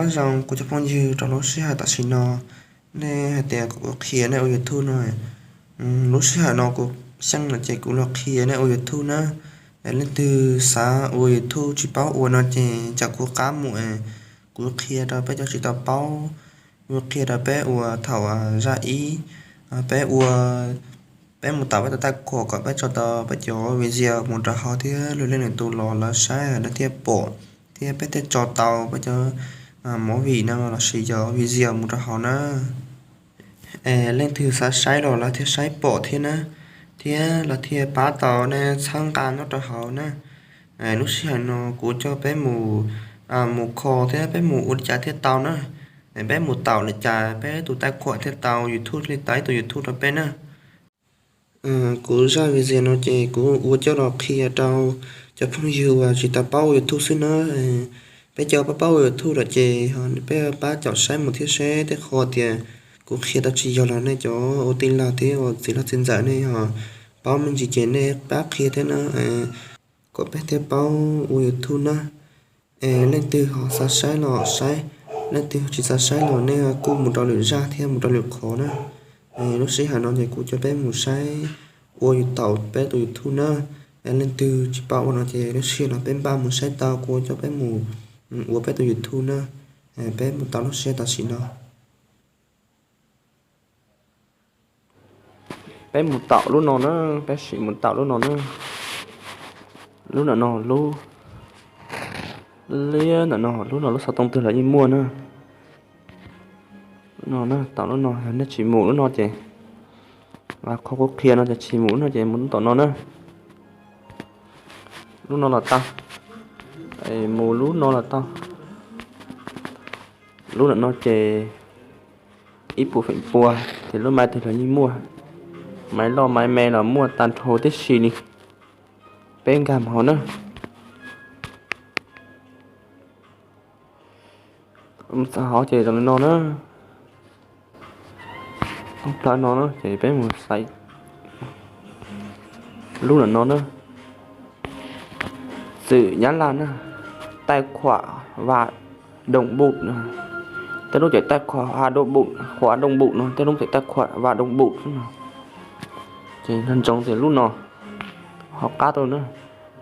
Nyob zoo kuv cov phooj ywg, rau lub sij hawm tam sim no, nej hais tias kom kuv qhia nej ua YouTube no, lub sij hawm no kuv xyeej lawm ces kuv los qhia nej ua YouTube na. Leej twg xav ua YouTube tsis paub ua no ces cia kuv qab mus, kuv qhia rau peb cov tsis tau paub, kuv qhia rau peb ua thaum zaj ib, peb ua, peb mus tau peb tus taij khuam kom peb tso tau peb cov video mus rau hauv thiab lwm leej lwm tus los lawv saib lawv thiaj pom, thiab peb thiaj tso tau peb cov movie no lossis cov video mus rau hauv na. Es leej twg xav saib los lawv thiaj saib pom thiab na, thiab lawv thiaj pab tau nej txhawb nqa nyob rau hauv na. Lub sij hawm no kuv coj peb mus, mus kho thiab peb mus ua li cas thiaj tau na. Peb mus taum li cas peb tus taij khuam thiaj tau YouTube, li tau ib tug YouTube rau peb na. Kuv zaj video no ces kuv ua coj los qhia rau cov phooj ywg uas tsis tau paub ua YouTube xwb na. Peb cov paub paub ua YouTube lawm ces peb pab caum saib mus thiab seb tej qho tias kuv qhia tau tsis yog los nej cov ua tij laug thiab ua txiv laug txiv ntxawm nej ho paub me ntsis ces nej pab qhia thiab na, kom peb thiaj paub ua YouTube na. Es leej twg ho xav saib los saib, leej twg tsis xav saib los nej kuj mus rau lwm zaj thiab mus rau lwm qhov na. Lub sij hawm no ces kuv coj peb mus saib ua taum peb tus YouTube na. Es leej twg tsis paub ua no ces lub sij hawm no peb npaj mus saib tau, kuv coj peb mus ua peb tus YouTube na. Peb mus tau lub sij hawm tam sim no. Peb mus taum lub no na, peb sim mus taum lub no na. Lub ntawm no, lub liab ntawm no, lub no lub xov tooj twg los yeej muaj na. Lub no na, taum lub no, yog nej tsis mus lub no ces, qhov kuv qhia no ces tsis mus lub no ces mus lub tom no na. Lub no los tau, mus lub no los tau. Lub ntawm no ces ib puas feem pua, ces lub maiv twg los yeej muaj, maiv loj maiv me los muaj tag nrho tib si li. Peb nkag mus hauv na. Txog hauv ces zoo li no na. Thoob plaws no na ces peb mus xaiv lub ntawm no na. Txwm Nyab Laj na, taij khuam va doo npum no. Tej lub ces taij khuam va doo npum, khuam doo npum no, tej lub ces taij khuam va doo npum xwb no. Ces nco ntsoov tias lub no ho qab tau na,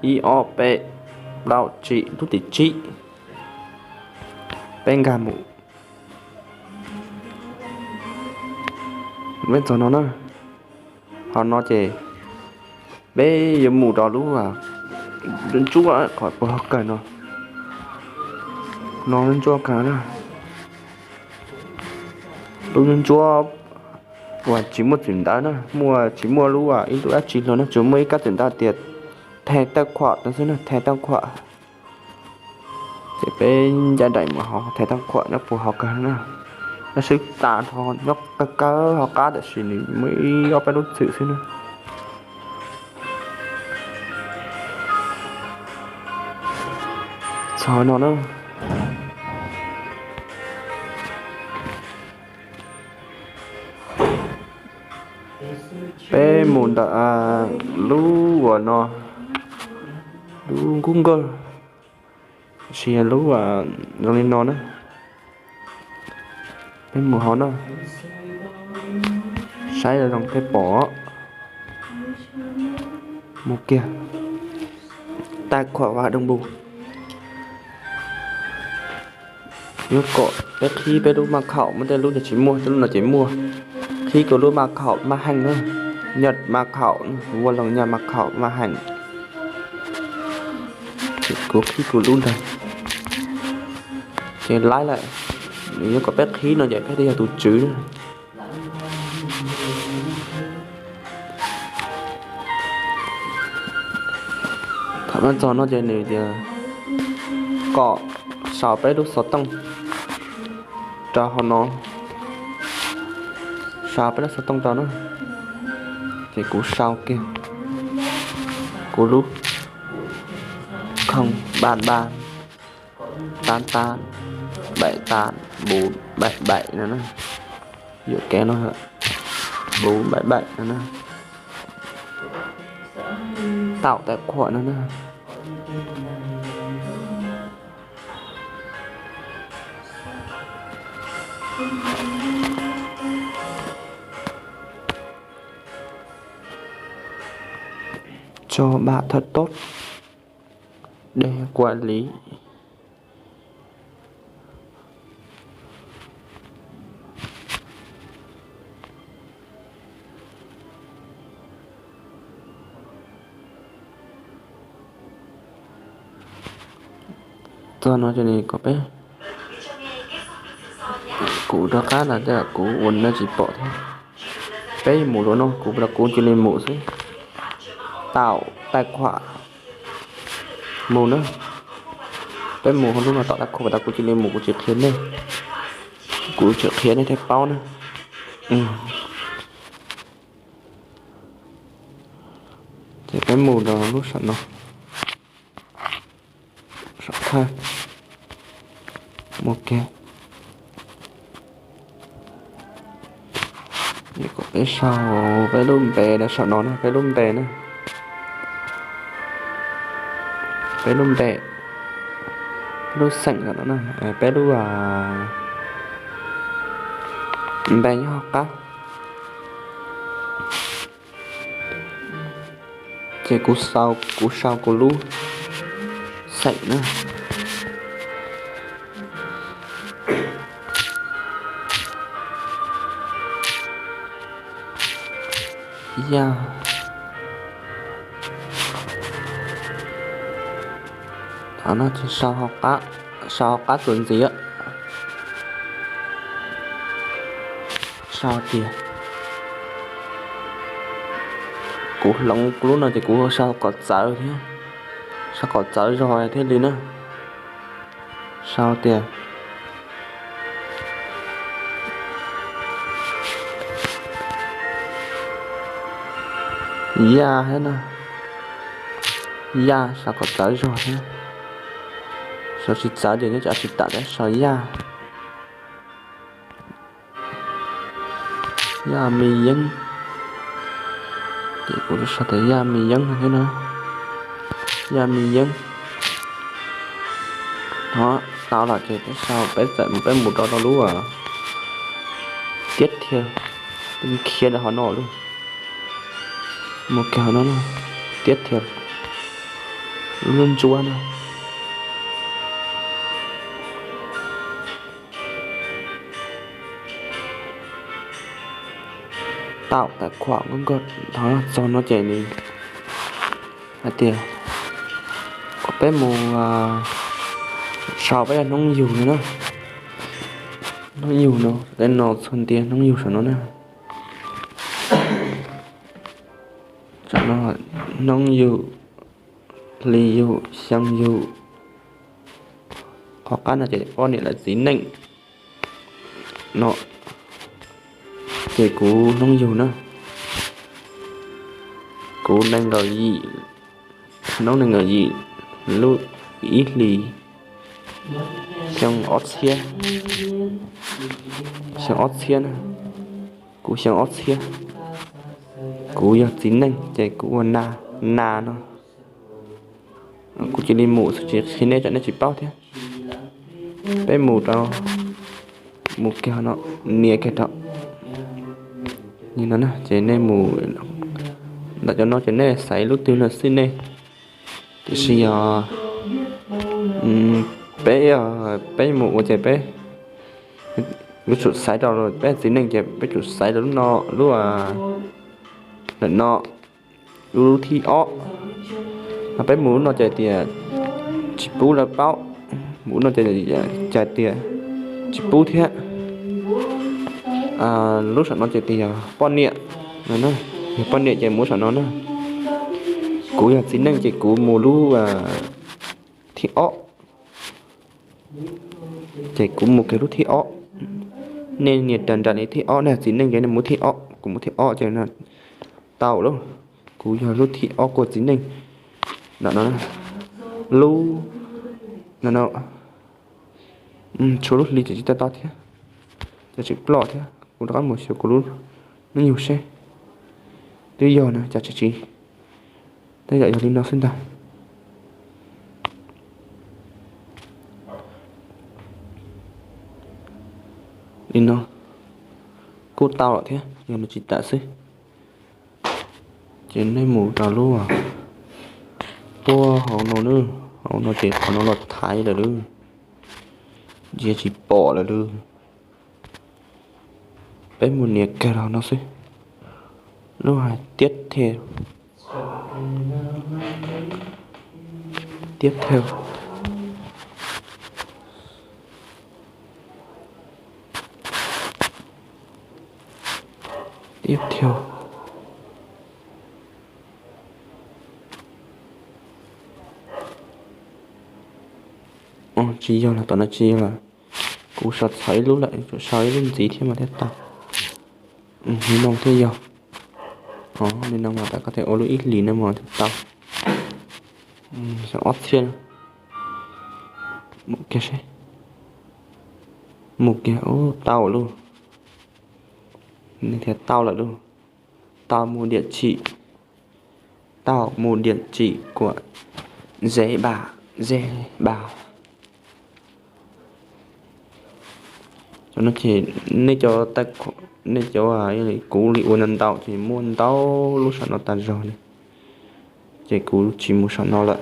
ib ob peb plaub tsib, lub tim tsib. Peb nkag mus, peb txog no na. Ho no ces peb yuav mus rau lub ntsuab, qhov puag hauv kawg no. No ntsuab kawg na. Lub ntsuab uas tsis muaj txwm ntawv na, muaj tsis muaj lub ib lub dab tsi hlo na, tsuas muaj ib kab txwm ntawv tias thej tawj khuam no xwb na, thej tawj khuam. Ces peb ncaj nraim mus hauv thej tawj khuam nyob puag hauv kawg na. Nyob swb tas nrho, nyob kawg kawg hauv qab, tab sis nws muaj ib ob peb lub txwm xwb na. Txog no na, peb mus ntawm lub uas no, lub Google, sis lub zoo li no na. Peb mus hauv na, saib zoo peb pom. Mus kiag, taij khuam va doo npum. Yuav kom peb qhib peb lub maj khaum, muaj tej lub ces tsis muaj, tej lub no ces muaj. Qhib kuv lub maj khaum maj heej na, nyaj maj khaum, ua loos nyaj maj khaum maj heej. Kuv qhib kuv lub ntag. Ces laib lawm, nws yuav kom peb qhib no ces peb thiaj yog tus tswv na. Thaum peb txog no ces nws tias kom sau peb lub xov tooj rau hauv no, sau peb lub xov tooj rau na. Ces kuv sau kiag kuv lub không ba ba tám tám bảy tám bốn bảy bảy no na. Yuam kev no, bốn bảy bảy no na. Tạo tài khoản no na. Cho bạn thật tốt để quản lý. Txog no ces kom peb, kuv rov qab los kuv ua no tsis pom thiab. Peb mus rau no kuv los kuv cia li mus xwb. Tau tais khuam mus na. Peb mus hauv lub no tau tais khuam tas kuv cia li mus, kuv tsis qhia nej, kuv tsis qhia nej thiaj paub na. Ces peb mus rau lub saum no, saum thawj, mus kiag. Peb sau peb lub npe rau saum no na, peb lub npe na, peb lub npe, peb lub xeem no na, peb lub npe nyob hauv qab. Ces kuv sau, kuv sau kuv lub xeem na. Yaj. Qhov no ces sau hauv qab, sau hauv qab txuas ntxiv. Sau tias, kuv hloov kuv lub no ces kuv sau kom txawv thiab, sau kom txawv zog thiaj li na. Sau tias Yaj thiab na, Yaj, sau kom txawv zog thiab. Sau tsis txawv ces nyob tsam tsis tam thiab, sau Yaj. Yaj Me Yeeb, ces kuv sau tias Yaj Me Yeeb no thiab na, Yaj Me Yeeb. Ho tau lawm ces peb sau, peb txawm mus, peb mus rau rau lub tiab thiab, khiav rau hauv no lub, mus kiag hauv no na, tiab thiab, lub ntsuab na. Tau tais khuam nkauj nkauj txog no ces nws hais tias kom peb mus sau peb yog hnub yug no na. Hnub yug no, tej no txhua ntiag hnub yug saum no na. Saum no hnub yug, hli yug, xyoo yug. Qhov qab no ces poj niam lawv txiv neej no. Ces kuv hnub yug na, kuv nees nkaum yim, hnub nees nkaum yim lub ib hlis, xyoo ob txhiab, xyoo ob txhiab na, kuv xyoo ob txhiab. Kuv yog txiv neej ces kuv ua Nas, Nas no. Kuv cia li mus xwb, tsis qhia nej tsam nej tsis paub thiab. Peb mus rau, mus kiag no, nias kiag rau, no ces nej mus ntawm cov no ces nej xaiv lub twg los xij nej. Tiam sis yog peb, peb mus ua ces peb yuav tsum xaiv rau, peb txiv neej ces peb tsum xaiv rau lub no, lub, lawm no, lub thib ob. Peb mus lub no ces tias tsis pub lawv paub, mus lub no ces tias tsis pub thiab. Lub saum no ces tias yog poj niam, yog poj niam ces mus lub saum no na. Kuv yog txiv neej ces kuv mus lub thib ob. Ces kuv mus kiag lub thib ob. Nej nias raws nraim li thib ob, nej txiv neej ces nej mus thib ob, kuv mus thib ob ces tau lawm. Kuv yog lub thib ob, kuv txiv neej. Ntawm no, lub, no, tshuav lub hli ces tsis tau tau thiab, ces tsis ploj thiab. Kuv rov qab mus xyuas kuv lub hnub yug seb twb yog na cas tsis tsis, tej zaum yog li no xwb ntag. Li no kuj tau lawm thiab, yog nws tsis tawm xwb. Ces nej mus rau lub puag hauv no na, hauv no ces qhov no los thaiv lawm lauj, ntsia tsis pom lawm lauj. Peb mus nias kiag rau no xwb. Lub hais tiab thiab, tiab thiab, tiab thiab. Tsis yog lawm, tom no tsis yog lawm. Kuv sau txhaum ib lub lawm, tsum sau ib lub ntxiv thiab mas thiaj tau. Li no thiaj yog. Li no mas tas koj thiaj ua lub ib hlis no mas thiaj tau. Xyoo ob txhiab. Mus kiag seb. Mus kiag, ub, tau lauj. Nws thiaj tau lawm lauj. Tau mus diam tsim, tau mus diam tsim kuam ze ba, ze ba. Cov no ces nej cov, nej cov, kuv li ua ntau ntau ces muaj ntau lub saum no tas zog li, ces kuv tsis mus saum no lawm.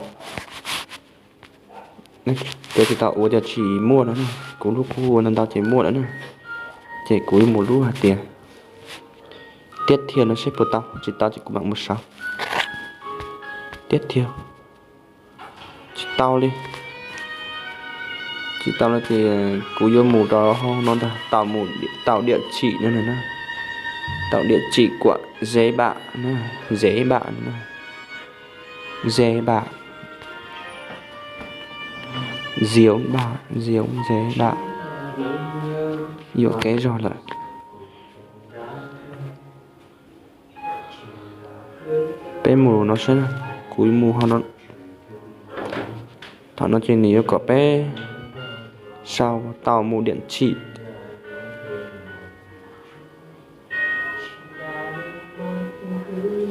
Cov tsis tau ua ces tsis muaj no na, kuv lub kuj ua ntau ntau ces muaj lawm na. Ces kuv yuav mus lub hais tias tiab thiab no seb puas tau, tsis tau ces kuv mam mus saud. Tiab thiab, tsis tau li. Tsis tau li ces kuv yuav mus rau hauv no ntag, tau diam tsim no na, tau diam tsim kuam ze ba, ze ba, ze ba, ziav ba, ziav ze ba. Yuam kev zog lawm. Peb mus no seb, kuv mus ho no. Thaum no ces nws yuav kom peb sau tau mus diam tsim.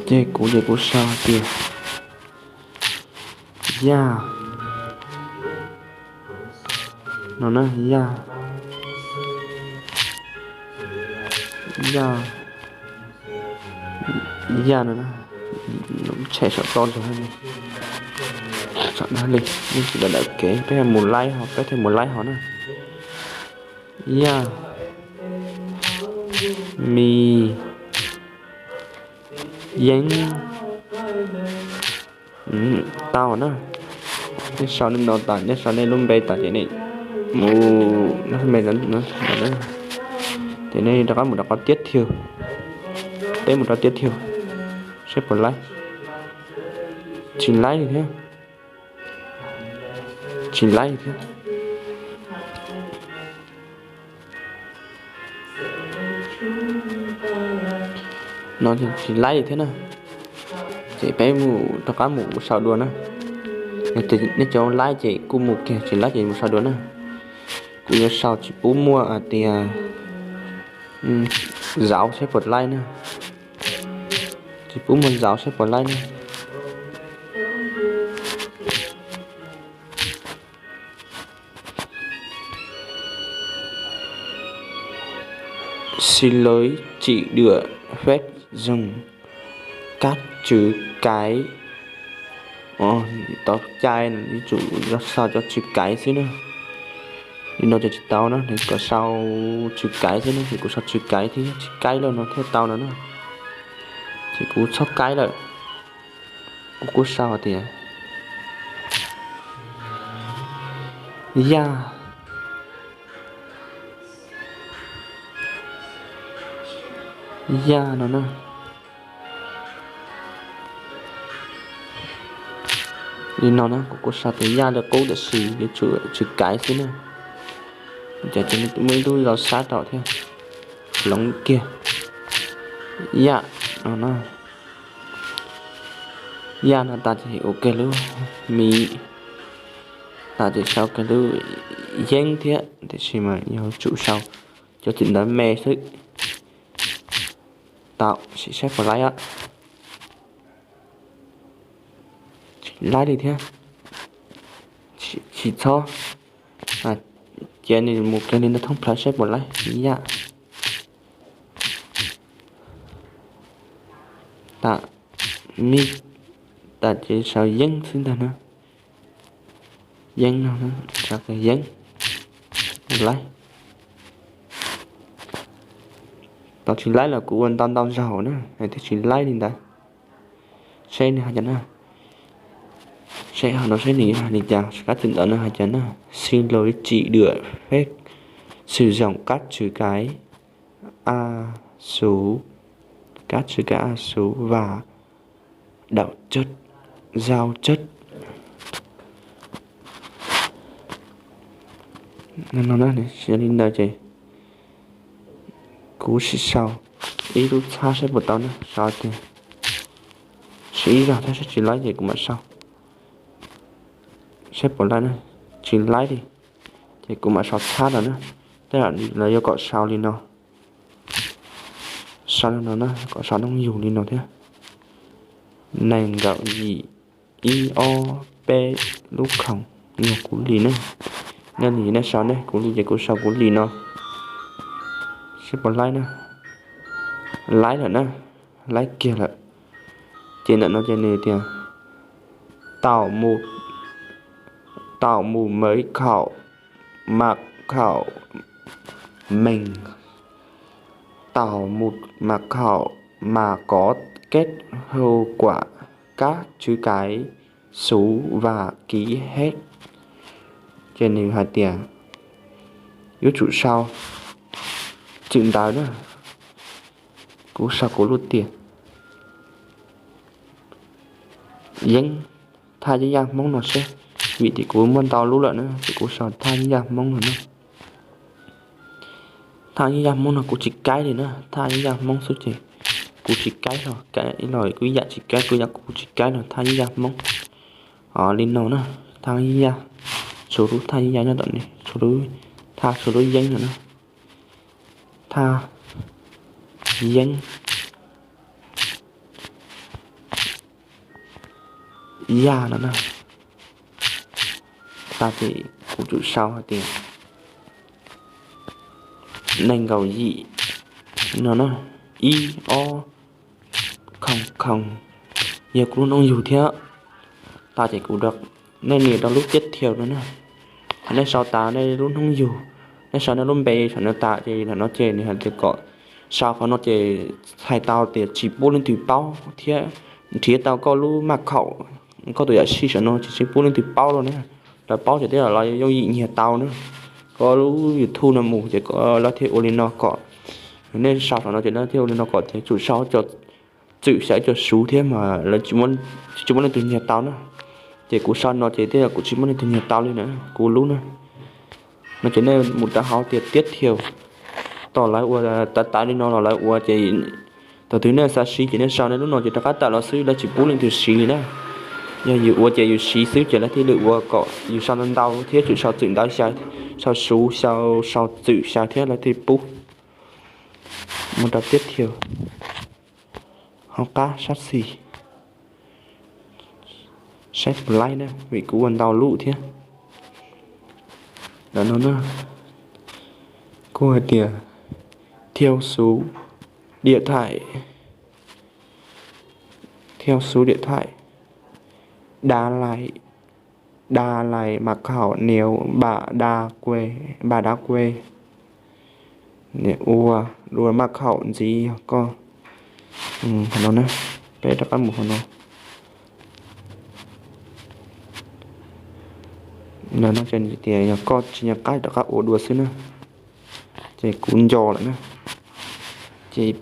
Ces kuv ces kuv sau tias yaj no na, yaj, yaj, yaj no na. Tshem saum toj ntag li, saum ntag li, yeej tsis dawm dawm kev, peb mus laib ho, peb thiaj mus laib ho na. Yaj, mis, yeeb, tau na. Nej sau nej no tas, nej sau nej lub npe tas ces nej mus, ces nej rov qab mus rau qhov tiab thiab. Peb mus rau tiab thiab, seb puas laib. Tsis laib li thiab. Tsis laib li thiab. No tsis laib li thiab na. Ces peb mus rov qab mus sau dua na. Yog tias nej cov laib ces kuj mus kiag, tsis laib ces mus sau dua na. Kuv yuav sau tsis pub muaj hais tias zauv seb puas laib na. Tsis pub muaj zauv seb puas laib na. Xin lỗi, chỉ được phép dùng các chữ cái. Tau cai, yuav tsum sau cov chữ cái xwb na. Li no ces tsis tau na, nws kom sau chữ cái xwb na, ces kuv sau chữ cái thiab chữ cái lawm no thiaj tau no na. Ces kuv txhob cái lawm, kuv kuj sau tias yaj, yaj no na. Li no na, kuv kuj sau tias yaj li qub tiam sis yuav tsum chữ cái xwb na. Ces muaj ib lub zau sab rau thiab, hloov kiag yaj no na. Yaj no tas ces ua kiag lub mis, tas ces sau kiag lub yeeb thiab, tiam sis mas yuav tsum sau cov txim ntawv me xwb. Tau, sim saib puas laib. Tsis laib li thiab. Tsis txhob, cia nws mus kiag li no thoob plaws saib puas laib. Yaj, Mib, tas ces sau yeeb xwb ntag na. Yeeb no, sau yeeb, laib. Tau tsis laib los kuv ua ntau ntau zaug na, thiaj tsis laib li ntawd. Seb nws hais cas na. Seb hauv no seb nws hais li cas, kab txwm ntawd nws hais cas na. Xin lỗi, chỉ được phép sử dụng các chữ cái a xu, các chữ cái a xu và đảo chất, giao chất. No, no, no, li ntawd ces kuv sim sau ib lub txhab seb puas tau na, sau tiag. Sim ib zaug thiab seb tsis laib ces kuv mam sau. Seb puas laib na, tsis laib li ces kuv mam sau txhab los na. Tej zaum lawv yuav kom sau li no. Sau li no na, kom sau nooj yug li no thiab. Nees nkaum yim, ib ob peb lub khoom, yog kuv li na. Nej li nej sau nej, kuv li ces kuv sau kuv li no. Seb puas laib na. Laib lawm na, laib kiag lawm. Ces ntawm no ces nws tias, tạo một, tạo một mật khẩu, mật khẩu mềm, tạo một mật khẩu mà có kết hợp hiệu quả các chữ cái số và ký hiệu. Ces nws hais tias, yuav tsum sau txwm ntawv na. Kuv sau kuv lub tiag. Yeeb, thaj yeeb yaj Hmoob no seb, vim tias kuv muaj ntau lub lawm na, ces kuv sau thaj yeeb yaj Hmoob no na. Thaj yeeb yaj Hmoob no kuv tsis kaib li na, thaj yeeb yaj Hmoob xwb ces kuv tsis kaib los, kaib los kuj ib yam tsis kaib, kuv yam kuv tsis kaib los thaj yeeb yaj Hmoob. Li no na, thaj yeeb yaj, tshuav lub thaj yeeb yaj nyob tom ne, tshuav lub, thaj tshuav lub yeeb no na. Thaj yeeb yaj no na. Tas ces kuv tsum sau hais tias nees nkaum yim no na, ib ob khoom khoom, yog kuv lub hnub yug thiab. Tas ces kuv, nej nias rau lub tiếp theo no na. Thaum nej sau tas nej lub hnub yug, nej sau nej lub npe saum no tas ces thaum no ces nws hais tias kom sau qhov no ces txhais tau tias tsis pub leej twg paub thiab nrhiav tau koj lub maj khaum, koj tus yam sij saum no ces tsis pub leej twg paub los na. Lawv paub ces tej zaum lawv yooj yim nyiag tau na. Koj lub YouTube no mus ces lawv thiaj ua li no kom, nej sau saum no ces lawv thiaj ua li no kom tias tsum sau cov txwm xyaw cov suv thiab mas lawv tsis muaj leej twg nyiag tau na. Ces kuv sau no ces tej zaum kuv tsis muaj leej twg nyiag tau li na, kuv lub na. No ces nej mus rau hauv tias tiếp theo, tom lawv ua tav tav li no los lawv ua ces thaum twg nej xav siv ces nej sau nej lub no ces rov qab tawm los xwb, lawv tsis pub leej twg siv li na. Yog yus ua ces yus siv xwb ces lawv thiaj li ua kom yus sau ntau ntau thiab tsum sau txwm ntawv xyaw, sau suv xyaw, sau txwm xyaw thiab lawv thiaj pub. Mus rau tiếp theo. Hauv qab sab xis, saib puas laib na vim kuv ua ntau lub thiab. Ntawm no na, kuj hais tias thiau xuv điện thoại, thiau xuv điện thoại, đa lai, đa lai mật khẩu nếu bạn đã quên, bạn đã quên. Ua dua maj khaum ntxiv yog koj, hov no na, peb rov qab mus hov no. Ntawm no ces tias yog koj tsis nco qab rov qab ua dua xwb na. Ces kuv nco lawm na. Ces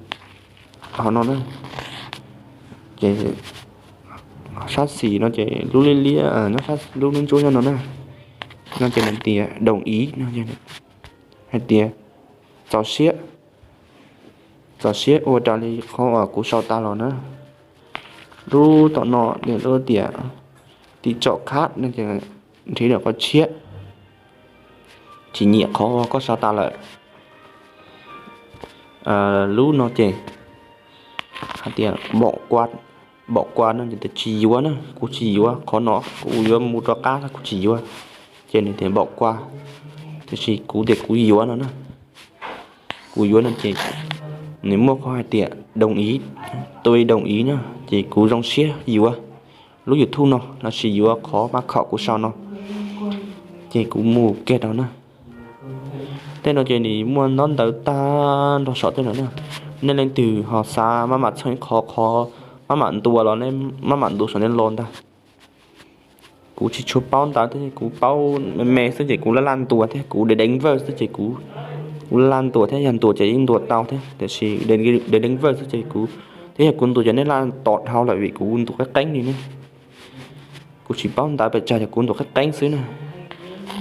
hov no na, ces sab xis no ces lub liab liab, lub ntsuab ntsuab nyob no na. No ces nws tias đồng ý no, hais tias txaus siab, txaus siab ua raws li qhov uas kuv sau tas los na. Lub tom no nws lub tias tiv tsom khab no ces nrhiav lawm qhov tshiab, tsis nyiam qhov uas koj sau tas lawm. Lub no ces hais tias bỏ qua no ces tias tsis yuav na, kuv tsis yuav qhov no, kuv yuav mus rov qab, kuv tsis yuav. Ces nws tias bỏ qua, tiam sis kuv tias kuv yuav no na. Kuv yuav no ces Nws muaj qhov hais tias đồng ý, tôi đồng ý na, ces kuv zoo siab yuav lub YouTube no lossis yuav qhov maj khom kuv sau no, ces kuv mus kiag rau na. Tej no ces nws muaj ntaub ntawv tag nrho saum tej no na. Nej leej twg ho xav maj mam txog ib qho qhov maj mam ntuas los nej maj mam ntuas saum nej los ntag. Kuv tsis tshua paub ntawv thiab, kuv paub me me xwb ces kuv laj laj ntuas thiab, kuv dev deev vawj xwb ces kuv, kuv laj laj ntuas thiab, yog ntuas ces yeej ntuas tau thiab, tiam sis dev deev vawj xwb ces kuv, thiab yog kuv ntuas ces nej laj tos dhau lawm vim kuv ntuas qeeb qeeb li ne. Kuv tsis paub ntawv pes tsawg, yog kuv ntuas qeeb qeeb xwb na,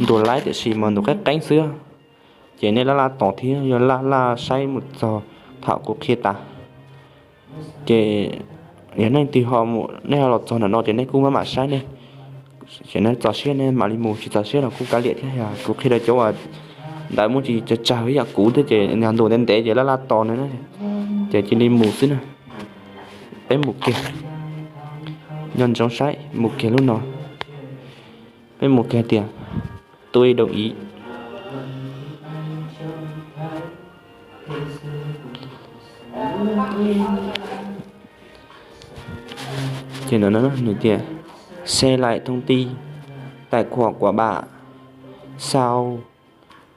ntuas laib tiam sis mas ntuas qeeb qeeb xwb. Ces nej laj laj tos thiab yog laj laj saib mus txog thaum kuv qhia tas. Ces yog nej twg ho, nej ho los txog ntawm no ces nej kuj maj mam saib nej, ces nej txaus siab nej mam li mus, tsis txaus siab los kuj kav liam thiab. Yog kuv qhia rau cov uas ntawv muaj tsis tsawg tsawg ib yam kuv thiab ces nws ntuas ntev ntev ces laj laj tos na, ces cia li mus xwb na. Peb mus kiag, nco ntsoov saib, mus kiag lub no, peb mus kiag tias tôi đồng ý. Ces no nws tias xem lại thông tin tài khoản của bạn, sau,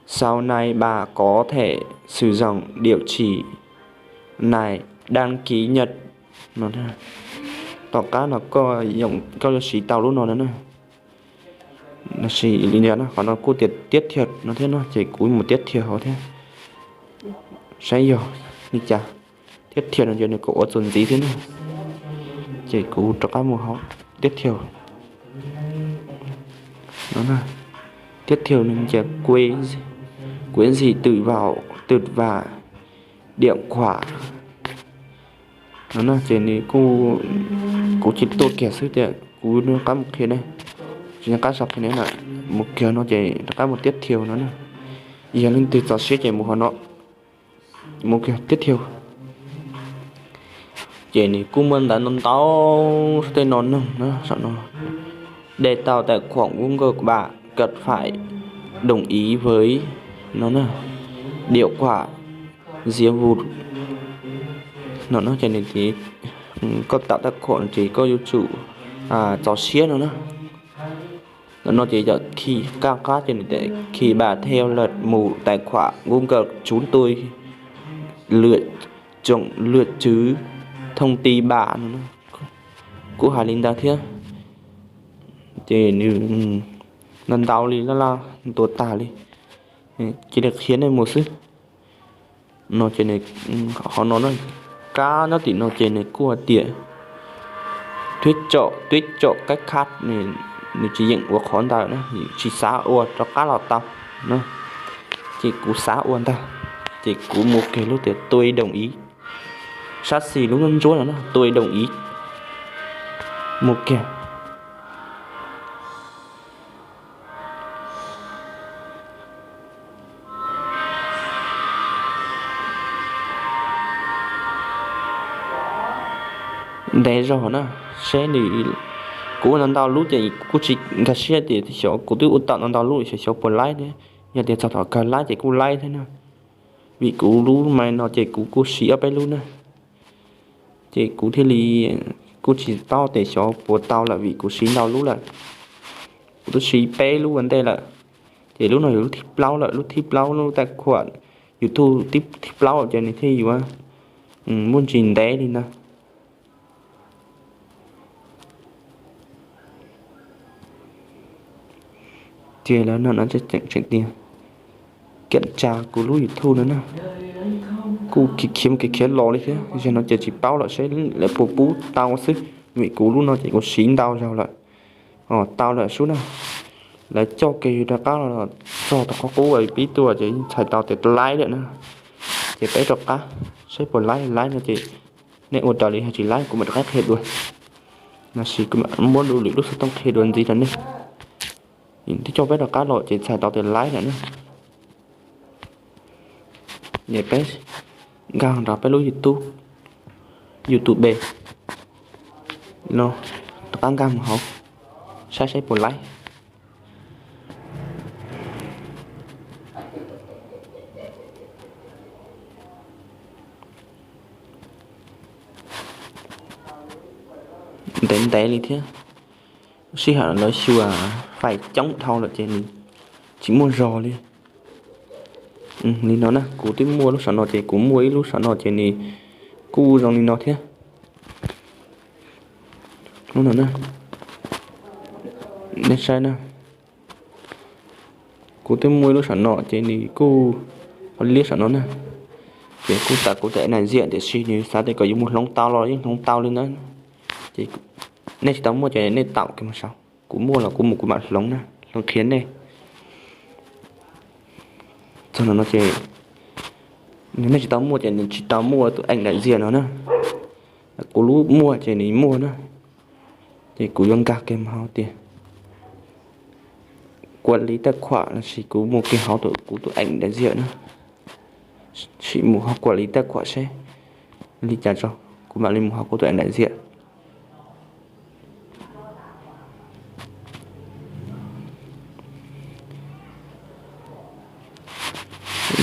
sau này bạn có thể sử dụng địa chỉ này đăng ký Nhật. Tom qab no koj yuav siv tau lub no na. Qhov no kuj tias tiếp theo no thiab no ces kuv mus tiếp theo hauv thiab, saib yog li cas. Tiếp theo no ces nws kom ua txuas ntxiv thiab na, ces kuv rov qab mus hauv tiếp theo no. Tiếp theo no ces quên, quên gì tự vào, tự vào điện thoại no ces nws kuj, kuv cia li tuaj kiag xwb tias kuv rov qab mus qhia ne, tsis nco qab sau qhia ne na. Mus kiag no ces rov qab mus tiếp theo no na. Yog leej twg txaus siab ces mus hauv no, mus kiag tiếp theo. Ces nws kuj muaj ntawv ntau ntau tej no nug na, saum no: Để tạo tài khoản Google, bạn cần phải đồng ý với no na, điều khoản nghĩa vụ no na. Ces nws tias koj tạo tài khoản ces koj yuav tsum txaus siab no na. No ces yog khi, qab qab ces nws tias khi bạn theo luật mục tài khoản Google, chúng tôi lựa chọn, lựa chọn thông tin bạn no. Kuv hais li ntawd thiab. Ces nws ntau ntau li, laj laj ntuas tag li, cia li qhia nej mus xwb no ces, qhov no, kab nyob tim no ces nws kuj hais tias twb tsom, twb tsom kab khab, nws tsis yeem ua qhov ntawd na, tsis xav ua rov qab los tau na. Ces kuv xav ua ntag, ces kuv mus kiag lub tias tôi đồng ý, sab xis lub ntsuab ntsuab no na, tôi đồng ý, mus kiag. Ntev zog na, seb nws, kuv ua ntau ntau lub ces kuv kuj tsis nkag siab tias xyov, kuv twb ua tau ntau ntau lub xyov xyov puas laib thiab, yog tias txog thaum kawg laib ces kuj laib thiab na. Vim kuv lub mais no ces kuv kuj siv ob peb lub na, ces kuv thiaj li kuj tsis paub tias xyov puas tau lawm vim kuv siv ntau lub lawm. Kuv twb siv peb lub ua ntej lawm, ces lub no yog lub thib plaub lawm, lub thib plaub, lub tais khuam YouTube thib plaub ces nws thiaj yuav muaj ntsis ntev li ntawd. Ces lawv no no tseem tias kiểm tra kuv lub YouTube no na, kuj khiav khiav khiav los li thiab, zaum no ces tsis paub lawm seb lawv puas pub tau xwb, vim kuv lub no ces kuv siv ntau zaus lawm. Tau lawm sub na, lawv coj kiag yus rov qab los txog tom qhov qub pib tuaj ces txhais tau tias laib lawm na. Ces peb rov qab seb puas laib, laib no ces nej ua raws li, yog tsis laib kuv mam rov qab qhia dua, los sis kuv mam muab lwm lub xov tooj qhia dua ntxiv rau nej. Twb coj peb rov qab los ces txhais tau tias laib lawm na. Ces peb nkag nrog peb lub YouTube, YouTube no, rov qab nkag mus hauv saib saib puas laib. tev li thiab. Sij hawm lawv xyuas fais coob dhau lawm ces nws tsis muaj zog li. Li no na, kuv twb muaj lub saum no ces kuv muaj ib lub saum no ces nws kuj zoo li no thiab. Lub no na, nej saib na, kuv twb muaj ib lub saum no ces nws kuj ho liab saum no na. Ces kuv tawm kuv tus ev daim ziam tiam sis nws xav tias kom yuav mus hloov tau los yeej hloov tau li ntawd. Ces nej tsis tau muaj ces nej taum kiag mus saud, kuv muaj los kuv mus kuv mam hloov na, hloov qhia nej. Txog no ces nej tsis tau muaj ces nws tsis tau muaj tus ev daim ziam no na. Kuv lub muaj ces nws muaj na. Ces kuv yuav nkag kiag mus hauv tias kua li taj khuam lossis kuv mus kiag hauv kuv tus ev daim ziam na. Sim mus hauv kua li taj khuam seb li cas tso, kuv mam li mus hauv kuv tus ev daim ziam.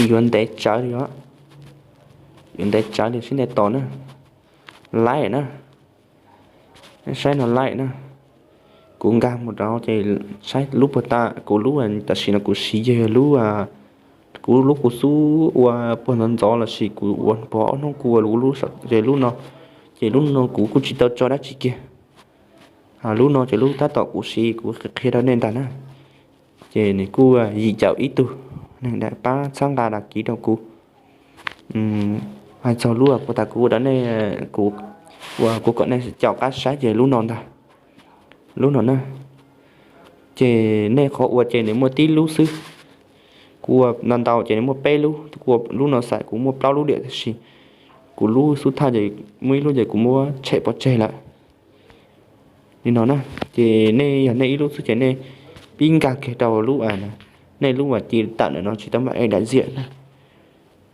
Yuav ntev tsawv li os, yuav ntev tsawv li sib ntev tos na. Laib na, saib no laib na. Kuv nkag mus rau ces saib lub puag ta, kuv lub tam sim no kuv siv yog lub, kuv lub kuv xub ua puag ntxov ntxov lossis kuv ua puag ob hnub kuv ua kuv lub, ces lub no, ces lub no kuv kuj tsis tau tso dab tsi kiag. Lub no ces lub tab tom kuv siv kuv qhia rau nej ntag na. Ces nws kuj yim caum ib tug neeg pab txhawb nqa dag kiv rau kuv. Hais txog lub puag ta kuv ua rau nej, kuv ua kuv kom nej caum qab saib ces lub no ntag, lub no na. Ces nej qhov ua ces nws muaj tib lub xwb, kuv ua ntau ntau ces nws muaj peb lub, kuv ua lub no xav kuv muaj plaub lub diam tiam sis kuv lub xub thawj ces muaj ib lub ces kuv muab tshem pov tseg lawm. Li no na, ces nej yog nej ib lub xwb ces nej pib nkag kiag rau lub, nej lub uas ci tawm ntawm no tsis tau mam ev daim ziam na.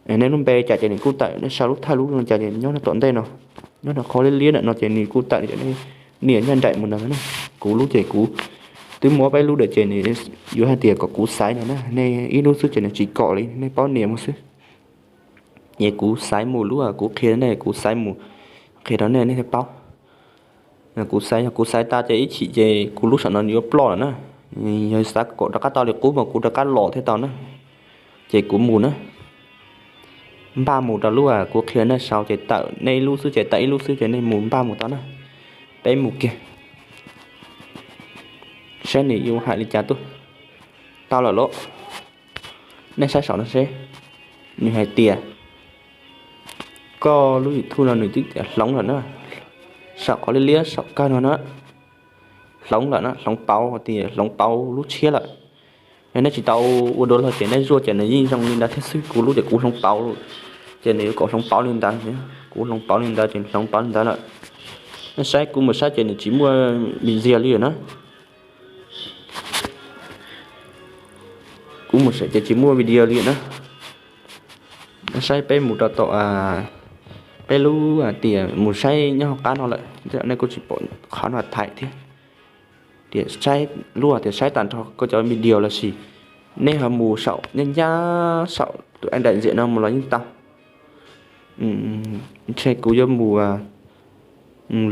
Nej lub npe cas ces nws kuj tawm, nej sau lub thawj lub no cas ces nyob rau tom ntej no, nyob rau qhov liab liab ntawm no ces nws kuj tawm, nej nias nyob nraim mus ntawd na. Kuv lub ces kuv twb muab peb lub diam ces nws yuav hais tias kom kuv xaiv no na, nej ib lub xwb ces nws tsis kom li, nej paub nias mus xwb. Es kuv xaiv mus lub kuv qhia nej, kuv xaiv mus qhia rau nej, nej thiaj paub. Kuv xaiv, yog kuv xaiv tas ces ib chim ces kuv lub saum no nws yuav ploj lawm na. Yog xav kom rov qab tau li qub mas kuv rov qab los thiaj tau na. Ces kuv mus na, npaj mus rau lub kuv qhia nej saud ces tawm nej ib lub xwb ces tawm ib lub xwb ces nej mus npaj mus tau na. Peb mus kiag saib nws yuav hais li cas tuaj. Tau lawm lauj. Nej saib saum no seb, nws hais tias koj lub YouTube no nws twb tias hloov lawm na. Saum qhov liab liab saum kawg no na, hloov lawm na, hloov pauv tias hloov pauv lub tshiab lawm. Yog nej tsis tau ua dua los ces nej zuaj ces nws yeej zoo li ntawd thiab xwb. Kuv lub ces kuv hloov pauv, ces nws yuav kom hloov pauv li ntawd, kuv hloov pauv li ntawd ces hloov pauv li ntawd lawm. Nej saib, kuv mus saib ces nws tsis muaj video li lawm na. Kuv mus saib ces tsis muaj video li na. Saib peb mus rau tom peb lub tias mus saib nyob hauv qab no lawm, nej kuj tsis pom qhov no thaij thiab. Tias saib lub tias saib tag nrho koj cov video lossis nej ho mus saum nyab nyab saum tus a daim ntxiam no mus los yeej tau. Ntshe kuv yuav mus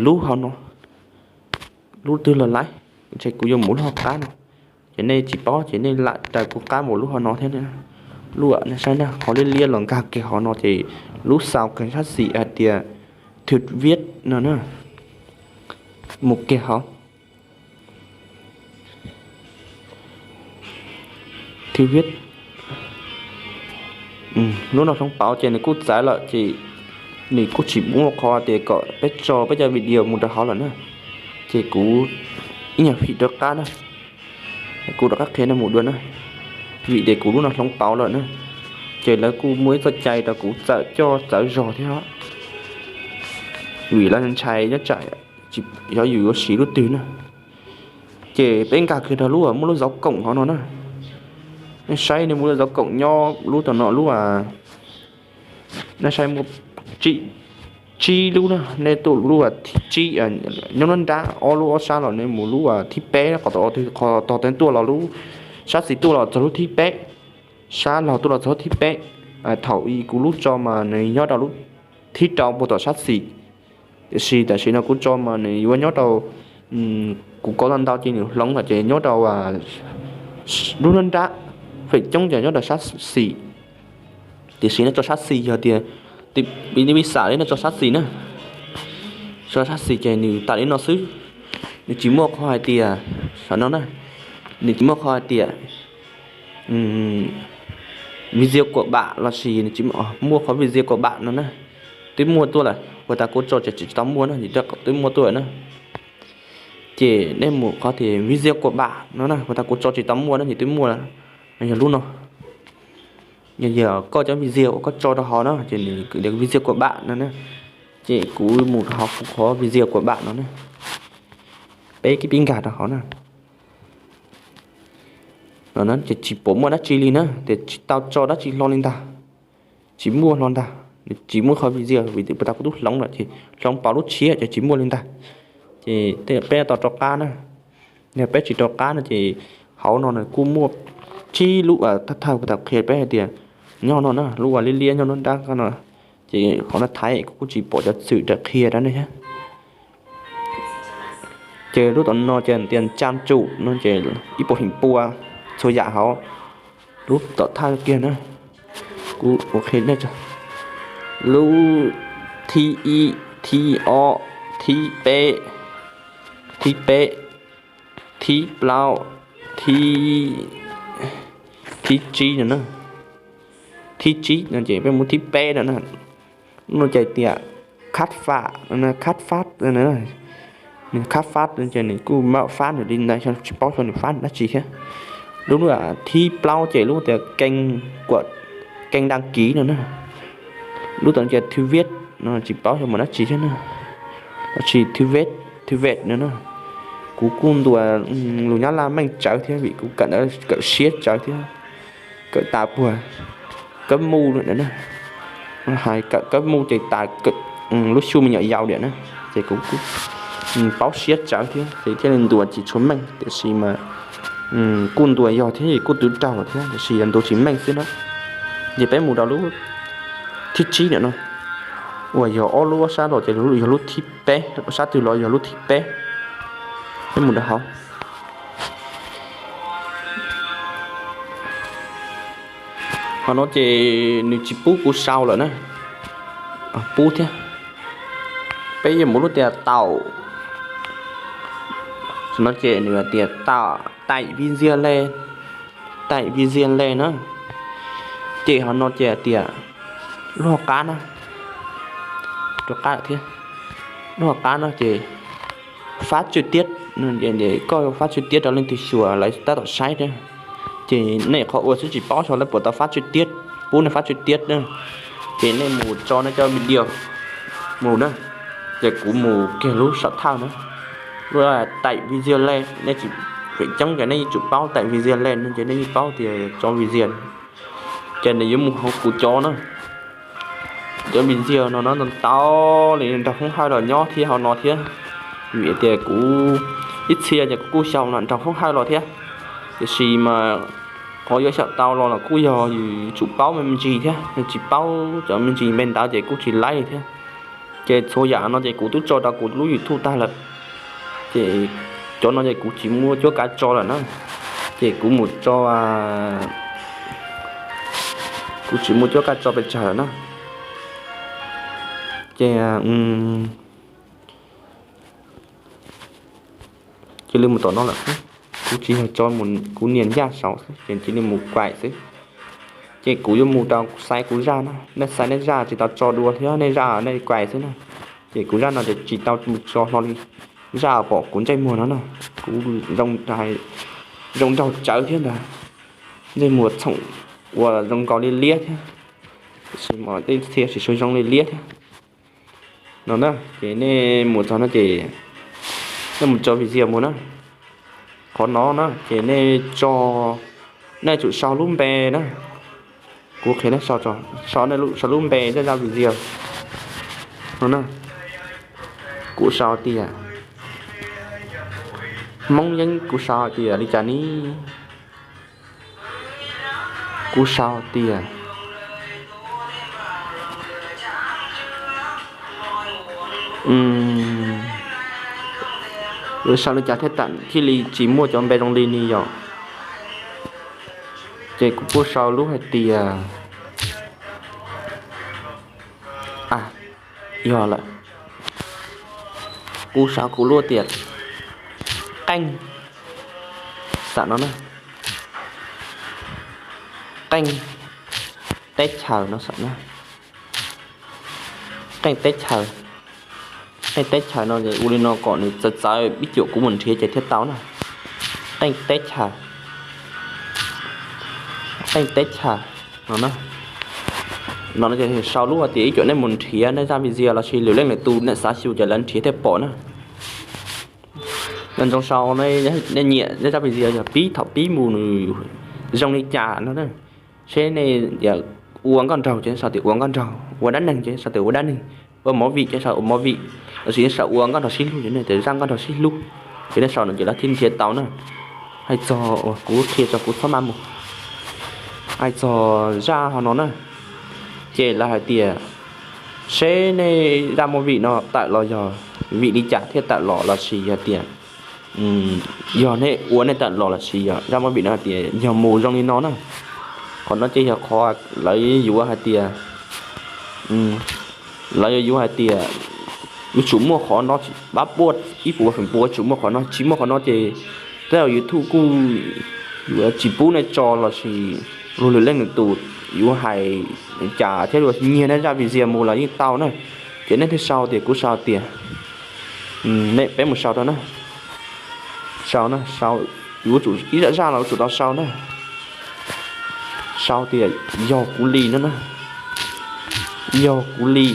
lub hauv no, lub twg los laib, ntshe kuv yuav mus lub hauv qab no. Ces nej tsis paub ces nej lam raws kuv qab mus lub hauv no thiab. Lub nej saib na, qhov liab liab los nkag kiag hauv no ces lub xaus kiag sab xis hais tias Thwv Viab no na. Mus kiag hauv Thwv Viab. Lub no hloov pauv ces nws kuj txawv lawm ces nws kuj tsis muaj qhov tias kom peb tso peb cov video mus rau hauv lawm na. Ces kuv ib nyuag fim rov qab na, kuv rov qab qhia nej mus dua na, vim tias kuv lub no hloov pauv lawm na. Ces lawv kuj muaj ib txoj cai rau kuv txawm coj txawv zog thiab, vim lawv ntshai nyob tsam xyov yus yuav siv lub twg na. Ces peb nkag kiag rau lub muaj lub zauv koom hauv no na. Nej saib, nej muaj lub zauv koom nyob lub tom no lub, nej saib muaj tsib lub na, nej tuaj lub thib tsib, nyob nruab nrab ob lub ob sab los nej mus lub thib peb, qhov tog tog tuaj los lub sab xis tuaj los txog lub thib peb, sab laug tuaj los txog lub thib peb. Thaum i kuv lub tso mas nws nyob rau lub thib rau puag tom sab xis, tiam sis tam sim no kuv tso mas nws yuav nyob rau Kuv kov tau ntau ces nws hloov lawm ces nyob rau lub nruab nrab, feem coob ces nyob rau sab xis. Tiam sis nyob rau sab xis yog tias pib xam li nyob rau sab xis na, rau sab xis ces nws tas li no xwb. Nws tsis muaj qhov hais tias, saum no na, nws tsis muaj qhov hais tias video quảng bá lossis nws tsis muaj qhov video quảng bá no na. Twb muaj tuaj lawm, puas tas kuv tso ces tsis tau muaj na, twb muaj tuaj lawm na. Ces nej mus qhov tias video quảng bá no na, puas tas kuv tso tsis tau muaj na, ces twb muaj lawm. Yog lub no, yog koj cov video uas koj tso rau hauv na ces nws video quảng bá no na. Ces kuv mus rau hauv kuv qhov video quảng bá no na, peb pib nkag rau hauv na. No ces tsis pom muaj dab tsi li na, tias tsis tau tso dab tsi hlo li ntag. Tsis muaj hlo ntag, nws tsis muaj qhov video vim tias puas tas kuv twb hloov lawm ces hloov pauv lub tshiab ces tsis muaj li ntag. Ces peb tau rov qab na, yog peb tsis rov qab no ces hauv no nws kuj muaj tsib lub thawj thawj puas tas qhia peb hais tias nyob no na, lub uas liab liab nyob nruab nrab no, ces qhov no thaiv kuv kuj tsis pom cov xwm raws qhia rau nej thiab. Ces lub tom no ces tias trang chủ no ces ib puas feem pua txhua yam hauv lub tom thawj kiag na. Kuv qhia nej, lub thib ib, thib ob, thib peb, thib peb, thib plaub, thib, thib tsib no na. Thib tsib no ces peb mus thib peb no na. Lub no ces tias khab fam, khab fab, khab fab no ces nws kuj mam fab nws li ntawd, tsis paub xyov nws fab nws dab tsi thiab. Lub, lub thib plaub ces lub tias kênh đăng ký no na. Lub tom no ces thư viết no tsis paub xyov mus dab tsi thiab na. Lossis thư viết, thư viện no na. Kuv kuj ntuas lus Nyab Laj meej tsawv thiab vim kuv kawm ntawv kawm siab tsawv thiab, kawm tas puag kawm mus lawm na, hais kawm mus ces tas lub xyoo me nyuam yaus lawm na. Ces kuv kuj paub siab tsawv thiab ces thiaj li ntuas tsis tshua meej, tiam sis mas kuj ntuas yog thiab kuj twv raug thiab, tiam sis yog ntuas tsis meej xwb na. Ces peb mus rau lub thib tsib lawm no, uas yog ob lub sab los ces yog lub thib peb, sab twg los yog lub thib peb. Peb mus rau hauv. Qhov no ces nws tsis pub kuv sau lawm na, pub thiab. Peb yuav mus lub tias tau, no ces nws tias tau, tải video lên, tải video lên na. Ces qhov no ces tias lub hauv qab na, rov qab thiab, lub hauv qab no ces phát trực tiếp, koj phát trực tiếp rau leej twg xyuas lawv tab tom saib thiab. Ces nej qhov ua xwb tsis paub xyov lawv puas tau phát trực tiếp, pub nej phát trực tiếp na. Ces nej mus tso nej cov video mus na. Ces kuv mus kiag lub saum thawj na, lub tải video lên, nej tsis, feem coob ces nej yeej tsum paub tải video lên no ces nej yeej paub tias tso video. Ces nws yuav mus hauv kuv cov na, cov video no no ntau ntau li nraug Hmoob Hawj los nyob thiab hauv no thiab. Vim tias kuv ib txhia ces kuv kuj xyaum nraug Hmoob Hawj los thiab, tiam sis mas qhov yuav xyaum tau los los kuj yog yus tsum paub me me ntsis thiab, yog tsis paub cov me ntsis npe ntawd ces kuj tsis laib li thiab. Ces txhua yam no ces kuv twb tso rau kuv lub YouTube tag lawm. Ces cov no ces kuv tsis muaj cuab kav tso lawm na. Ces kuv mus tso, kuv tsis muaj cuab kav tso pes tsawg lawm na. Ces cia li mus tom no lawm xwb. Kuv tsis yog tso mus kuv nias ncaj saud xwb, ces cia li mus kaim xwb. Ces kuv yuav mus rau xaiv kuv zaj na, nej xaiv nej zaj tsis tau tso dua thiab nej zaj nej kaim xwb na. Ces kuv zaj no ces tsis tau mus tso hlo li, zaj pom kuv ntsej muag no na, kuv zoo nraug tsawv thiab ntag. Ntsej muag txhoom uas zoo nkaus li liab thiab, tiam sis mas tej txhia tsis zoo li liab thiab. No na, ces nej mus txog no ces nej mus tso video mus na. Qhov no na ces nej tso, nej tsum sau lub npe na. Kuv qhia nej sau, sau lub npe zaj zaj video no na. Kuv sau tias Hmoob Yeeb, kuv sau tias li cas ni? Kuv sau tias Kuv sau li cas thiaj tawm thiaj li tsis muaj cov npe zoo li ni yom? Ces kuv kuj sau lub hais tias, a, yog lawm. Kuv sau kuv lub tias qeej, xam no na, qeej teb chaws no xam na, qeej teb chaws. Qeej teb chaws no es ua li no kom nws txawv txawv ib cuam kuv mus nrhiav ces thiaj tau na. Qeej teb chaws, qeej teb chaws no na. No ces sau lub hais tias ib cuam nej mus nrhiav nej zaj video lossis lwm leej lwm tus nej xav xyuas ces lawv nrhiav thiaj pom na. Nco ntsoov sau, nej nyiam nej zaj video yog pib thaum pib mus nws zoo li cas no na. Seb nej ua nkauj nraug ces sau tias ua nkauj nraug, ua dab neeg ces sau tias ua dab neeg, ua movie ces sau ua movie, lossis nej sau ua nkauj nraug sib hlub ces nej tias zaj nkauj nraug sib hlub. Ces nej sau no ces lawv thiaj nrhiav tau na. Hais txog uas kuv qhia tso kuv txhob maj mus. Hais txog zaj ho no na, ces lawv hais tias seb nej zaj movie no tawm los yog vim li cas thiaj tawm los lossis yog tias yog nej ua nej tawm los lossis yog zaj movie no hais tias yog mus zoo li no na. Qhov no ces yog qhov lawv yuav hais tias, lawv yuav hais tias yuav tsum muaj qhov no pab puaj ib puas feem pua, yuav tsum muaj qhov no, tsis muaj qhov no ces tej zaum YouTube kuj yuav tsis pub nej tso lossis luag lwm leej lwm tus yuav hais cas thiab yuav nyiag nej zaj video mus los yeej tau na. Ces nej thiaj sau tias kuv sau tias, nej peb mus sau rau na. Sau na, sau, yuav tsum ib zaj zaj los yuav tsum tau sau na. Sau tias yog kuv li no na, yog kuv li,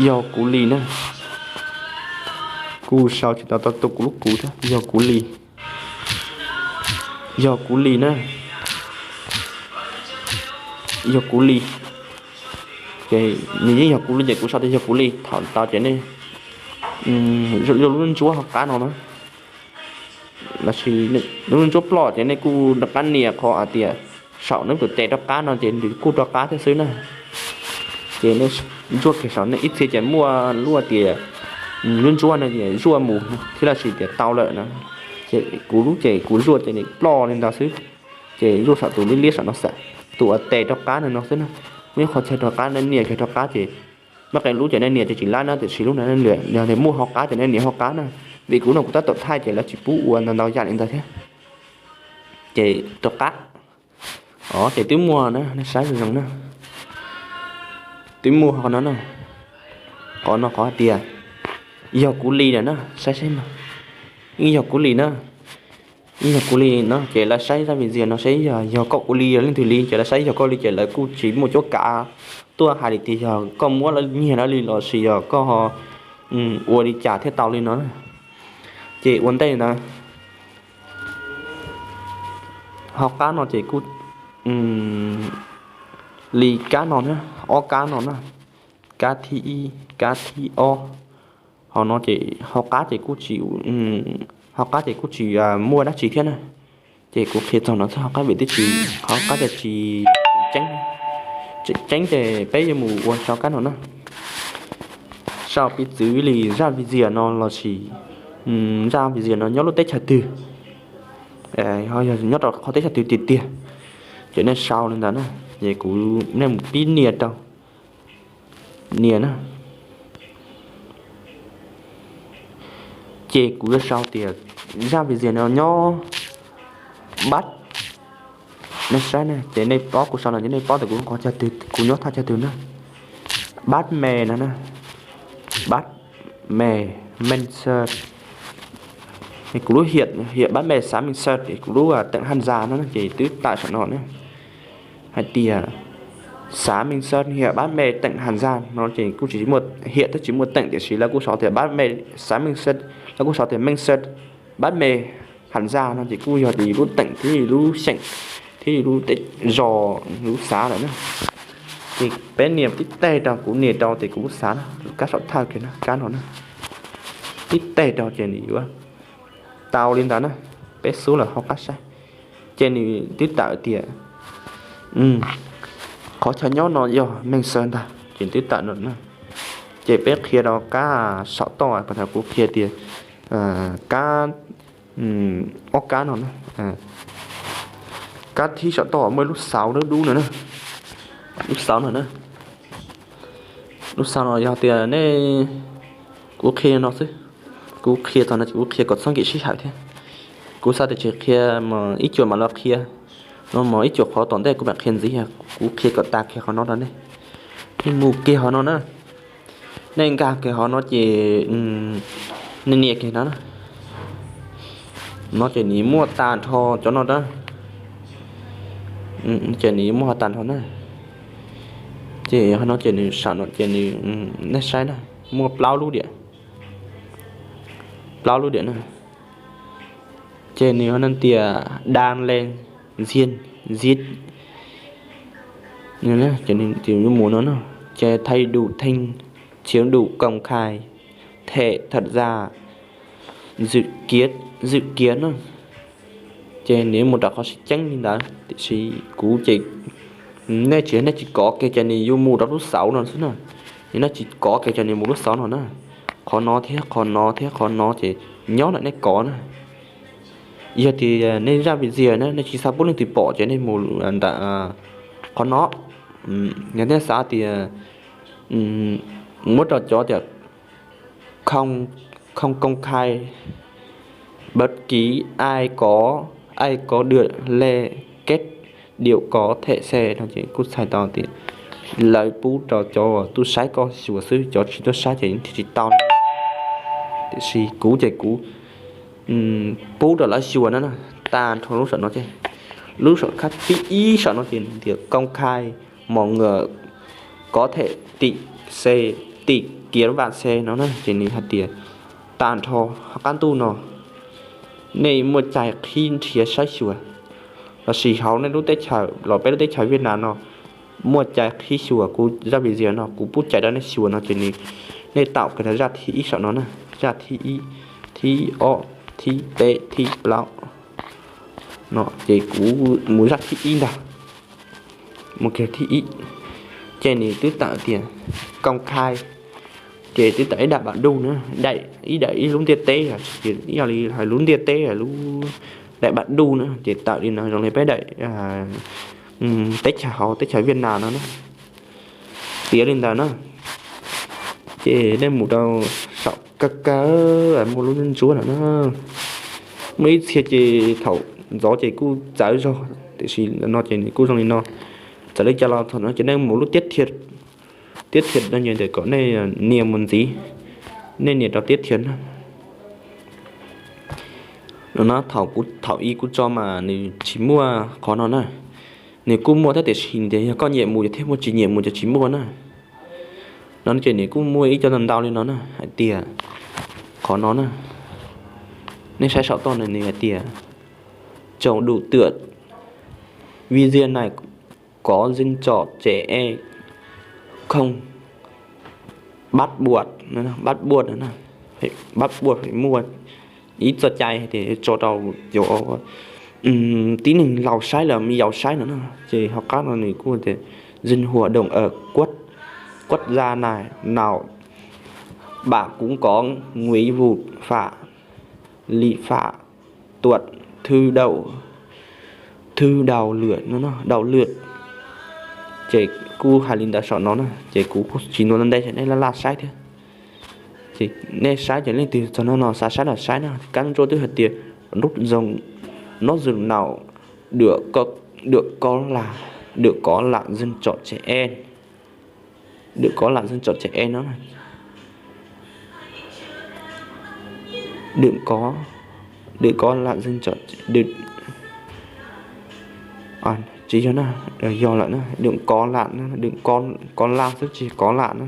yog kuv li na. Kuj sau tsis tau tau tus kuv lub kuv thiab, yog kuv li, yog kuv li na, yog kuv li. Ces nws yeej yog kuv li ces kuv sau tias yog kuv li. Thaum ntawd ces nej, yog lub ntsuab hauv qab no na, lossis lub ntsuab ploj ces nej kuj rov qab nias qhov hais tias saum nej tus tes rov qab no ces nws kuj rov qab thiab xwb na. Ces nej ntsuab kiag saum nej ib txhia ces muaj lub tias lub ntsuab no ces zuaj mus thiab lossis tias tau lawm na. Ces kuv lub ces kuv zuaj ces nws ploj li ntawd xwb. Ces zuaj saum tus liab liab saum no xwb, tus uas tes rov qab no xwb na. Muaj ib qho chaw rov qab nej nias kiag rov qab ces, muaj qee lub ces nej nias ces tsis laib na, tiam sis lub no yog tias muaj hauv qab ces nej nias hauv qab na. Vim kuv no kuv tab tom thaij ces lawv tsis pub ua ntau ntau yam li ntawd thiab. Ces rov qab, o ces twb muaj na, nej saib zoo zoo na. Twb muaj qhov no na, qhov no qhov hais tias yog kuv li lawm na, saib saib no, yeej yog kuv li na. Yeej yog kuv li no ces lawv saib zaj video no saib yog, yog koj ua li yog leej twg li, ces lawv saib yog koj li ces lawv kuj tsis muaj cuab kav tuaj hais li tias yog koj muab lawv nyiag lawv li lossis yog koj ua li cas thiaj tau li no. Ces ua ntej ntawd hauv qab no ces kuj li kab no na, ob kab no na, kab thib ib, kab thib ob. Ho no ces hauv qab ces kuj tsis, hauv qab ces kuj tsis muaj dab tsi thiab na. Ces kuv qhia txog no xwb, hauv qab vim twb tsis, hauv qab ces tsis tseem ceeb, tseem ceeb ces peb yuav mus ua sau kab no na. Sau piv txwv li zaj video no lossis zaj video no nyob lub teb chaws twg, ho yog nyob rau qhov teb chaws twg tiag tiag, ces nej sau li ntawd na. Ces kuv, nej mus pib nias rau, nias na. Ces kuv yuav sau tias zaj video no nyob Bab, nej saib na, ces nej paub kuv sau no ces nej paub tias kuv qhov chaw twg, kuv nyob thaj chaw twg na. Bab Me no na, Bab Me, Meng Xawm. Kuv lub hiam, hiam Bab Me xav Meng Xawm, kuv lub teem haj zas no ces twb tawm saum no na. Hais tias xav Meng Xawm hiam Bab Me teem haj zas no ces kuj tsis muaj hiam thiab tsis muaj teem, tiam sis lawv kuj sau tias Bab Me xav Meng Xawm, lawv kuj sau tias Meng Xawm Bab Me haj zas no ces kuj yog tias lub teem thiab lub xeem thiab lub zos lub xav lawm na. Ces peb nias tib teg rau, kuv nias rau tias kuv lub xav na, kab saum thawj kiag na, kab no na, tib teg rau ces nws yuav tau li ntawd na. Peb xub los hauv qab saib, ces nws twb tawm tias qhov chaw nyob no yog Meng Xawm ntag, ces twb tawm no na. Ces peb qhia rau kab saum toj, kuv qhia tias kab, ob kab no na, kab thib saum toj muaj ib lub xauv dub dub no na, lub xauv no na, lub xauv no yog tias nej, kuv qhia no xwb, kuv qhia txog no ces kuv qhia kom txhob nkim sij hawm thiab. Kuv xav tias tsis qhia mas ib cuam mam los qhia, no mas ib cuam qhov tom ntej kuv mam qhia ntxiv, kuv qhia kom tas kiag qhov no rau nej. Nej mus kiag qhov no na, nej nkag kiag qhov no ces nej nias kiag no na, no ces nws muaj tag nrho cov no na, ces nws muaj tag nrho na. Ces qhov no ces nws saum no ces nws, nej saib na, muaj plaub lub diam, plaub lub diam na. Ces nws ho tias đang lên, diễn, diễn, ces nws yuav mus no na, ces thay đổi thành, chuyển đổi công khai, thẻ thật giả, dự kiến, dự kiến na. Ces nws mus rau qhov sib ceeb li ntawd, tiam sis kuv ces, nej tsis, nej tsis kov kiag ces nws yuav mus rau lub xauv no xwb na. Yog nej tsis kov kiag ces nws mus lub xauv no na. Qhov no thiab qhov no thiab qhov no ces nyob ntawm nej kov na. Yog tias nej zaj video na nej tsis xav pub leej twg pom ces nej mus ntawm qhov no. Yog nej xav tias muab rau cov tias không, không công khai bất kỳ ai có, ai có được lệ kết, điều có thể sẽ no ces kuj txhais tau tias lawv pub rau cov tuaj saib koj xyuas xwb, cov tsis tuaj saib ces thiaj tsis tau. Tiam sis kuv ces kuv pub rau lawv xyuas no na, tag nrho lub saum no ces, lub saum khab thib ib saum no ces tias công khai, mọi người có thể tìm xem, tìm kiếm và xem no na, ces nws hais tias tag nrho qab ntuj no nej muaj cai qhib nrhiav saib xyuas, lossis hauv nej lub teb chaws los peb lub teb chaws Việt Nam no muaj cai qhib xyuas kuv zaj video no, kuv pub cai rau nej xyuas no ces nws, nej taum kiag rau zaj thib ib saum no na, zaj thib ib, thib ob, thib peb, thib plaub no ces kuv mus zaj thib ib ntag. Mus kiag thib ib, ces nws twb tawm tias công khai, ces twb tawm ib daim Badu na, daim, ib daim ib lub ntiaj teb, ib yam li hais lub ntiaj teb, lub daim Badu na, ces tawm li no zoo li peb daim teb chaws hauv teb chaws Việt Nam no na, tiav li ntawd na. Ces nej mus rau saum kawg kawg muaj lub ntsuab ntsuab no na. Muaj ib txhia ces thaum ntxov ces kuj txawv zog, tiam sis no ces nws kuj zoo li no. Txawm li cas los thaum no ces nej mus lub tiếp theo, tiếp theo no ces kom nej nias mus ntxiv, nej nias rau tiếp theo na. No na, thaum kuv, thaum ub kuv tso mas nws tsis muaj qhov no na. Nws kuj muaj thiab tiam sis nws tias yog koj nyiam mus ces thiaj muaj, tsis nyiam mus ces tsis muaj na. No ces nws kuj muaj ib co ntau ntau li no na hais tias, qhov no na, nej saib saum toj no nws hais tias, Trong đủ tượng, video này có dân tộc trẻ em không bắt buộc, bắt buộc, bắt buộc phải mua, ib txoj cai hais tias tso rau cov tib neeg laus saib los me yaus saib no na. Ces hauv qab no nws kuj tias, dân hoạt động ở quốc, quốc gia này nào, bạn cũng có nghĩa vụ phải, lý phải tuân thủ, đầu, thứ đầu lượt no, đầu lượt. Ces kuj hais li ntawd saum no na, ces kuv kuj tsis ntuas ntau ntau, nej laj laj saib thiab. Ces nej saib ces leej twg txog no no xav saib los saib na. Kab ntsuab twb hais tias, nút dùng, nút dùng nào được có, được có là, được có là dân tộc trẻ em, được có là dân tộc trẻ em no. Đừng có, đừng có là dân tộc, đừng, tsis yog na, yog lawm na, đừng có là, đừng có, có là xwb tsis có là na.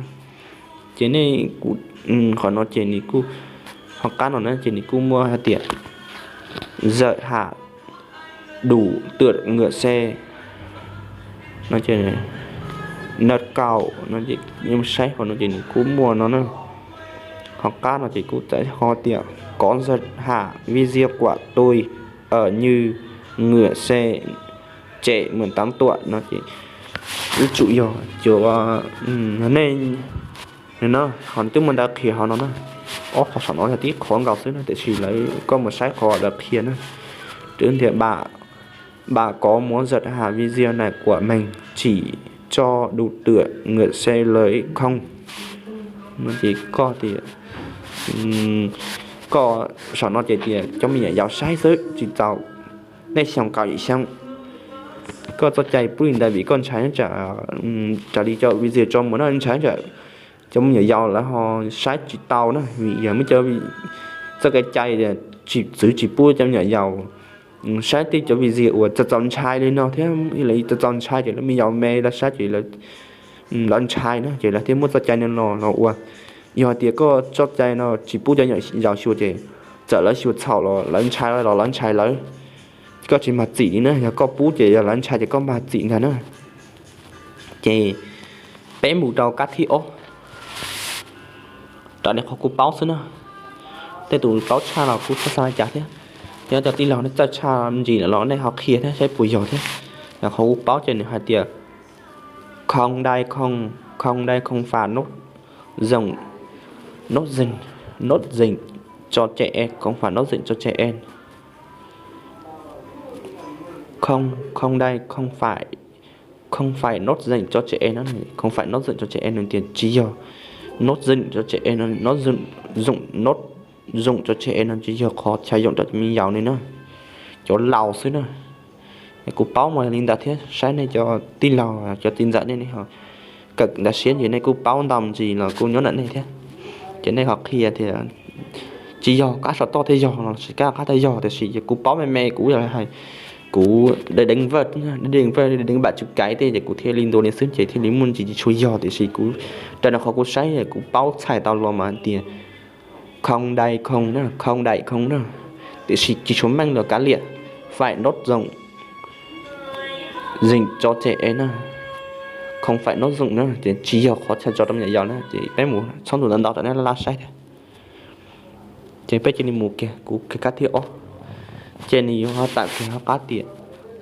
Ces nej, qhov no ces nws kuj, hauv qab no na ces nws kuj muaj hais tias, giới hạn đủ tuổi ngựa xe no ces, nợ cào no ces, saib qhov no ces nws kuj muaj no na. Hauv qab no ces kuj txawm ho tias, có giới hạn video của tôi ở như ngựa xe, trẻ mười tám tuổi no ces, ib tsum yog cov, nej No, ho twb muaj ntawv qhia hauv no na. Ob qhov saum no yog tib qhov nkaus xwb na, tiam sis lawv, koj mus saib qhov lawv qhia na. Twb tias bạn có muốn giật hạ video này của mình, chỉ cho đủ tuổi ngựa xe lưới không? Ces koj tias, koj, saum no ces tias cov me nyuam yaus saib xwb tsis txaus, nej xyoo kaum yim xyoo. Koj txoj cai pub li ntawd vim koj ntshai tsam, raws li cov video tso mus no ntshai tsam cov me nyuam yaus lawv ho saib tsis tau na, vim yog muaj cov txoj kev cai tsis, txwv tsis pub cov me nyuam yaus saib tej cov video uas txaus txaus ntshai li no thiab, ib yam li txaus txaus ntshai ces lawv me yaus me lawv saib ces lawv ntshai na, ces lawv thiaj muab txoj cai no los los ua. Yog hais tias koj txoj cai no tsis pub cov me nyuam yaus xyuas ces txawm lawv xyuas txhaum los lawv ntshai los lawv ntshai lawv. Koj tsis mag txim li na, yog koj pub ces yog lawv ntshai ces koj mag txim ntag na. Ces peb mus rau kab thib ob, raws li qhov kuv paub xwb na. Tej tus paub tshaj los kuv txhob xav li cas thiab. Yog cov tij laug nej txawj tshaj me ntsis lawm los nej ho qhia thiab saib puas yog thiab. Yog qhov kuv paub ces nws hais tias không, đây không, không, đây không phải nốt giận, nốt giận, nốt giận cho trẻ em, không phải nốt giận cho trẻ em. Không, không, đây không phải, không phải nốt giận cho trẻ em no, không phải nốt giận cho trẻ em no tias tsis yog nốt giận cho trẻ em no, nốt giận, nốt giận cho trẻ em no tsis yog qhov chaw yoom rau cov me nyuam yaus ne na, cov laus xwb na. Kuv paub mas li ntawd thiab, saib nej cov tij laug cov txiv ntxawm nej, nej ho kawm ntawv siab ces nej kuj paub ntau me ntsis los kuj nyob ntawm nej thiab. Ces nej ho qhia tias tsis yog, kab saum toj thiaj yog los sis kab qab thiaj yog, tiam sis ces kuv paub me me, kuv yog hais, kuv dev deev vawj, dev deev vawj, dev deev npam tswv kaiv tej ces kuv thiaj li ntuas li xwb ces thiaj li muaj ntsis tsis tshua yog, tiam sis kuv raws li qhov kuv saib kuv paub txhais tau los mas hais tias không, đây không na, không, đây không na, tiam sis tsis tshua meej los kav liam, phải nốt giận, giận cho trẻ em na, không phải nốt giận na, ces tsis yog qhov chaw tso rau me nyuam yaus na. Ces peb mus txhob ntxuav ntau ntau rau nej laj laj saib thiab. Ces peb cia li mus kiag, kuv kiag kab thib ob. Ces nws yuav ho tawm kiag hauv qab tias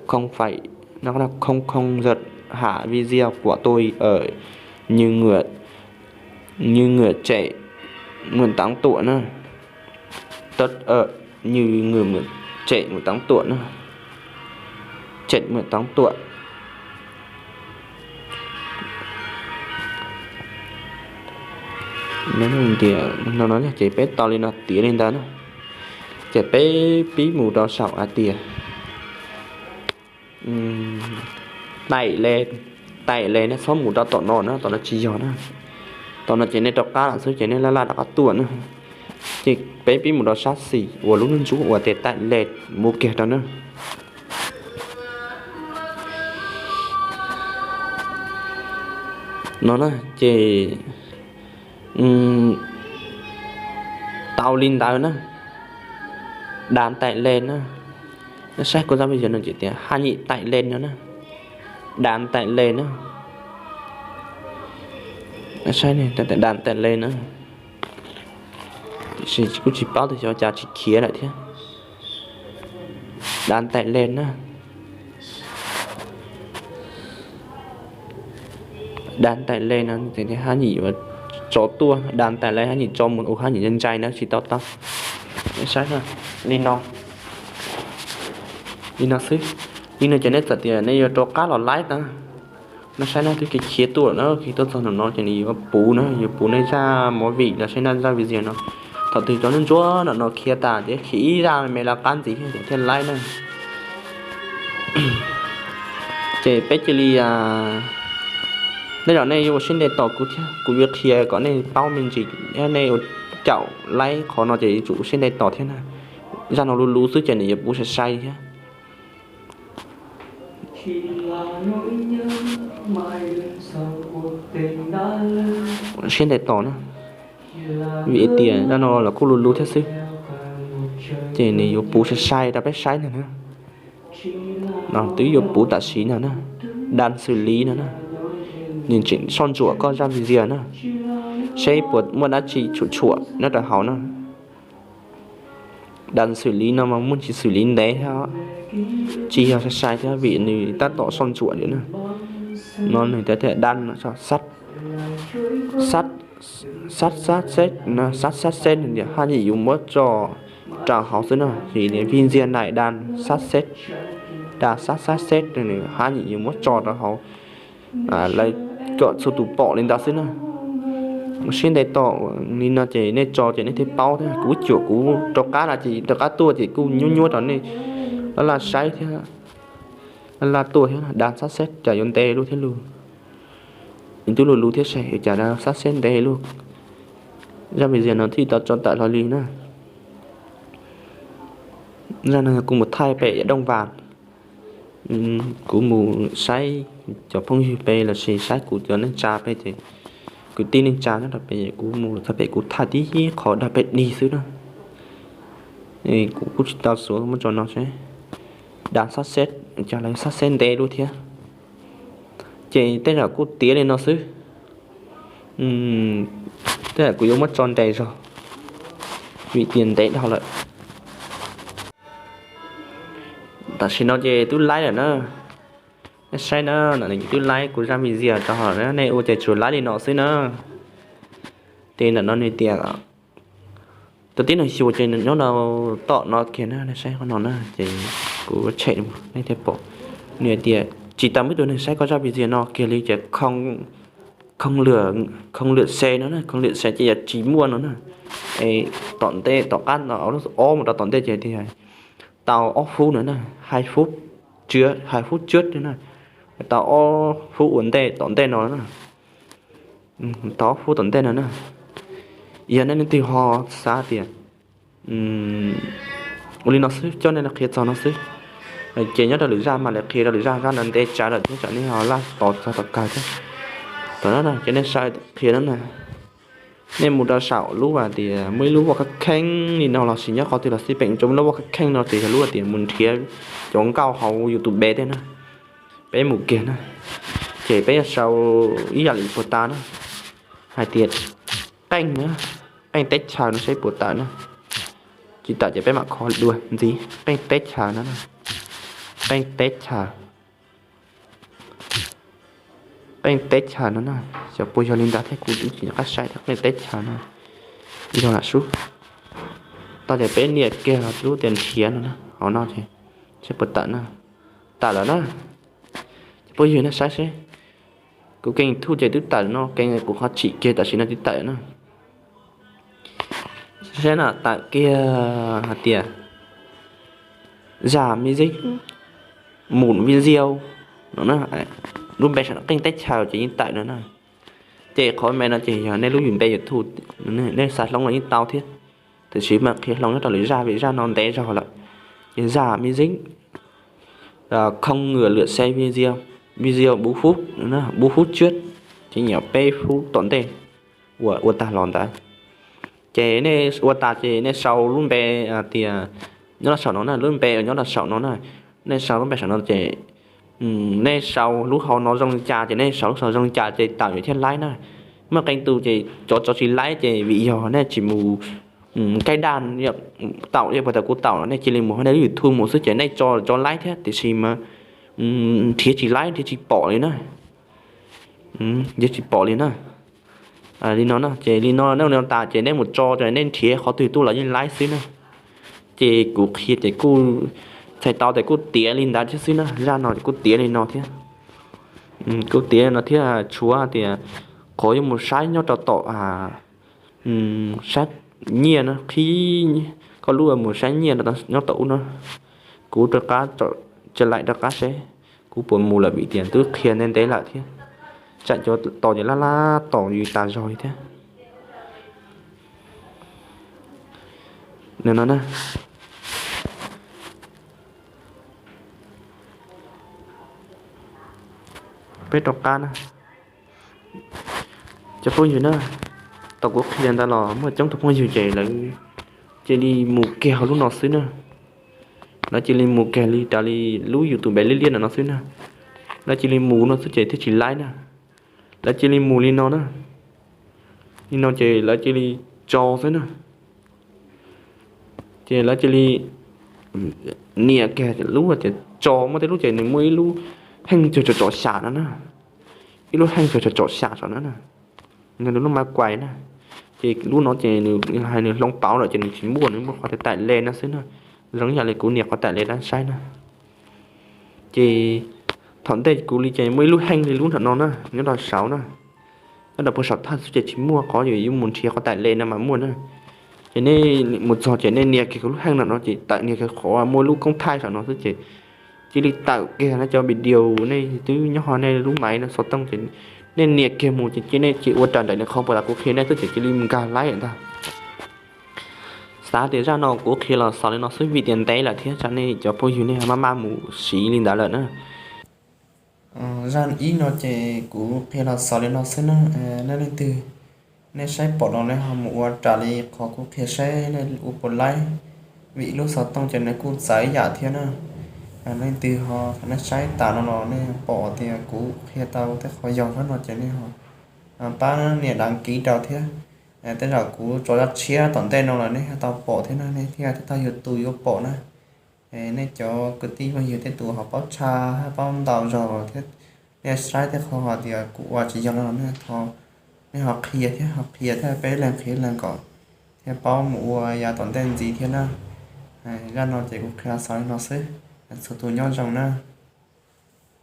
không phải, nó không, không giật hạ video của tôi ở, như người, như người trẻ mười tám tuổi na. Tớ, ờ, như người mười, trẻ mười tám tuổi na. Trẻ mười tám tuổi. Tias no no ces peb tau li no tiav li ntawd na. Ces peb pib mus rau saum hais tias, taim le, taim le ne txhob mus rau tom no na, tom no tsis yog na. Tom no ces nej rov qab los xwb ces nej laj laj rov qab tuaj na. Ces peb pib mus rau sab xis uas lub ntsej muag uas tias taim le, mus kiag rau na. No na ces tau li ntawd na, đàn tải lên na. Saib kuv zaj video no ces tias ha nyim taim le no na, đàn tải lên na. Saib, đàn tải lên na. Tiam sis kuj tsis paub tias xyov cas tsis khiav lawm thiab. Đàn tải lên na. Đàn tải lên no, hab nyim tso tuaj, đàn tải lên hab nyim tso mus, hab nyim ntshai na, tsis tau tau. Saib, li no, li no xwb. Li no ces nej txawm tias nej yuav rov qab los laib na. Nej saib na, twb khiav tuaj lawm na, khiav tuaj txog nram no ces nws yuav puv na, yuav puv nej zaj movie los saib na, zaj video no. Thaum twg cov ntsuab ntsuab nram no khiav tas ces khiav ib zaj me me lawv qab ntxiv thiab laib na. Ces peb cia li, nej zam nej yuav ua siab ntev tos kuv thiab, kuv yuav qhia kom nej paub me ntsis, nej ua caum laib qhov no ces yuav tsum ua siab ntev tos thiab na. Zaj no luv luv xwb ces nws yuav puv sai sai thiab. Siab ntev tos na, vim tias zaj no los kuj luv luv thiab xwb, ces nws yuav puv sai sai rau peb saib ntag na. No twb yuav puv tam sim no na, đang xử lý no na, nws tseem soj ntsuam koj zaj video na, seb puas muaj dab tsi tshuam tshuam nyob rau hauv na. Đang xử lý no mas muaj ntsis xử lý ntev thiab, tsis yog sai sai thiab vim nws tab tom soj ntsuam lawm na. No nws tias đang, sab, sab sab sab seb, sab sab seb, haj yam yuav muab tso rau hauv xwb na, vim tias vij ntxiag nais đàn sab seb, đàn sab sab seb, haj yam yuav muab tso rau hauv, lawv kom txhua tus pom li ntawd xwb na. Mus siab ntev tos li no ces nej tso ces nej thiaj paub thiab. Kuv cuam kuv rov qab no ces rov qab tuaj ces kuj nyuaj nyuaj rau nej laj laj saib thiab, laj laj tuaj thiab. Đàn sab seb cas yuav ntev luaj thiab lug, twb luv luv thiab saib cas đàn sab seb ntev luaj. Zaj video no thiaj tau tso tawm hlo li na. Zaj no kuv mus thaij pem Đông Vàng, kuv mus saib cov phooj ywg pem lossis saib kuv cov neej tsa pem ces, kwv tij neej tsa nyob rau pem, kuv mus txog pem kuv thaij tib qho dag pem dig xwb na. Kuv kuj tsis tau xuav muab tso no seb, đàn sab seb cas lawv sab seb ntev luaj thiab. Ces tej zaum kuj tiav li no xwb. Tej zaum kuv yuav muab tso nres zog vim tias ntev dhau lawm. Tam sim no ces twb laib lawm na. Nej saib na, ntawm no twb laib kuv zaj video rau hauv, nej ua ces tsuas laib li no xwb na. Ces ntawm no nws tias, tus tib neeg xyuas ces nws nyob rau tom no kiag na, nej saib qhov no na, ces kuv tshem nej thiaj pom. Nws hais tias, tsis tau muaj ib tug neeg saib koj zaj video no kiag li ces không lượt, không lượt xem no na, không lượt xem ces yog tsis muaj no na. Es tom ntej, tom qab no, ob mus rau tom ntej ces tias tau ob phút no na, hai phút trước, hai phút trước na, tau ob phút ua ntej tom ntej no na, tau ob phút tom ntej no na. Yog nej leej twg ho xav tias ua li no xwb, coj nej los qhia txog no xwb, ces nyob rau lwm zaj mas lawv qhia rau lwm zaj, zaj no ntev tsawv lawm thiab tsam nej ho laj tos txog tom kawg thiab. Tom no ces nej saib qhia no na, nej mus rau saum lub hais tias muaj ib lub vaj khab kheeb li no lossis nyob qhov twg los xij peem rau lub vaj khab kheeb no ces yog lub hais tias mus nrhiav cov nkauj hauv YouTube tej na. Peb mus kiag na, ces peb yuav sau ib yam li puas tas na, hais tias qeej na, qeej teb chaws no saib puas tawm na. Tsis tawm ces peb mam kho dua ntxiv, qeej teb chaws no, qeej teb chaws, qeej teb chaws no na. Xyov puas yog li ntawd thiab, kuv twb tsis nco qab saib thiab, qeej teb chaws no yog lam sub. Tau ces peb nias kiag lub tias nrhiav no na, hauv no ces saib puas tawm na. Tawm lawm na. Ces phooj ywg nej saib seb, kuv kênh YouTube ces twb tawm no, kênh kuv qhov tsim kiag tam sim no twb tawm na. Saib na, tawm kiag hais tias zaj music, mus video no na, lub npe saum no qeej teb chaws ces yeej tawm no na. Ces qhov me no ces yog nej lub npe YouTube, nej xav hloov los yeej tau thiab. Tiam sis mas qhia hloov nyob rau lwm zaj vim zaj no ntev zog lawm. Ces zaj music không ngừa lượt xem video, video bốn phút, bốn phút trước, ces nyuam peb phút tom ntej uas ua tag los ntawd. Ces nej ua tas ces nej sau lub npe tias nyob rau saum no na, lub npe uas nyob rau saum no na. Nej sau lub npe saum no ces nej sau lub hauv no zoo li cas ces nej sau lub hauv zoo li cas ces tawm yuav thiaj laib na. Muaj qee tus ces cov tso tsis laib ces vim yog nej tsis mus kaib daj, taum yog puas tas kuv taum no nej cia li mus hauv nej lub YouTube mus xwb ces nej tso tso laib thiab tiam sis mas nrhiav tsis laib, nrhiav tsis pom li na. Nrhiav tsis pom li na. Li no na, ces li no nej ua li no tas ces nej mus tso ces nej nrhiav qhov twg tuaj los yeej laib xwb na. Ces kuv qhia ces kuj txhais tau tias kuj tiav li ntawd thiab xwb na, zaj no ces kuj tiav li no thiab. Kuj tiav li no thiab, tshuav tias qhov yuav mus saib nyob rau tom saib nyiaj na, qhib koj lub mus saib nyiaj nyob tom ub na. Kuv rov qab, tsa laim rov qab seb kuv puas mus lawm vim tias twb qhia ntev ntev lawm thiab. Tsam cov tos ces laj laj tos yus tas zog li thiab. No na, peb rov qab na. Cov phooj ywg na, tau kuv qhia ntawd los muaj coob tus phooj ywg ces lawv cia li mus kiag hauv lub no xwb na. Lawv cia li mus kiag li raws li lub YouTube liab liab no no xwb na. Lawv cia li mus no xwb ces thiaj tsis laib na. Lawv cia li mus li no na. Li no ces lawv cia li tso xwb na. Ces lawv cia li nias kiag lub tias tso, muaj tej lub ces nws muaj ib lub heej cuag tsom tsom xyam no na. Ib lub heej cuag tsom tsom xyam saum no na. nws lub ma kuais na. Ces lub no ces nws hais nws hloov pauv lawm ces nws tsis muaj, nws muaj qhov tias taim le no xwb na. Zoo ib yam li kuv nias qhov taim le rau nej saib na. Ces thaum ntej kuv li ces muaj ib lub heej li lub nram no na, nyob rau saud na. Nyob rau puag saum thawj xwb ces tsis muaj, qhov yus yuav mus nrhiav qhov taim le no mas muaj na. Ces nej mus txog ces nej nias kiag lub heej nram no ces tawm nias kiag qhov muaj lub koob thaij saum no xwb ces cia li tawm kiag na. Cov video nej twb nyob hauv nej lub maiv no xov tooj ces nej nias kiag mus ces cia nej cia ua raws nraim li qhov puas tas kuv qhia nej xwb ces cia li mus nkag laib ntag. Xav tias zaj no kuv qhia los xaus li no xwb vim tias ntev lawm thiab tsam nej cov phooj ywg nej maj maj mus siv li ntawd lawm na. Zaj ib no ces kuv qhia los xaus li no xwb na. Nej leej twg nej saib pom los nej ho mus ua raws li qhov kuv qhia saib nej ua puas laib, vim lub xov tooj ces nws kuj txawv ib yam thiab na. Leej twg ho nej saib tas no los nej pom tias kuv qhia tau tej qhov yog zaj no ces nej ho pab nias đăng ký rau thiab. Tej zaum kuv tso zaj tshiab tom ntej no los nej tau pom thiab na, nej thiaj tau yus tus yuav pom na. Nej cov kwv tij phooj ywg tej tus ho paub tshaj hab paub ntau zog thiab, nej saib tej qhov hais tias kuv ua tsis yog no los nej ho qhia thiab, ho qhia thiab peb leeg qhia leeg kom thiaj paub mus ua yav tom ntej ntxiv thiab na. Zaj no ces kuv qhia xaus li no xwb, txhua tus nyob zoo na.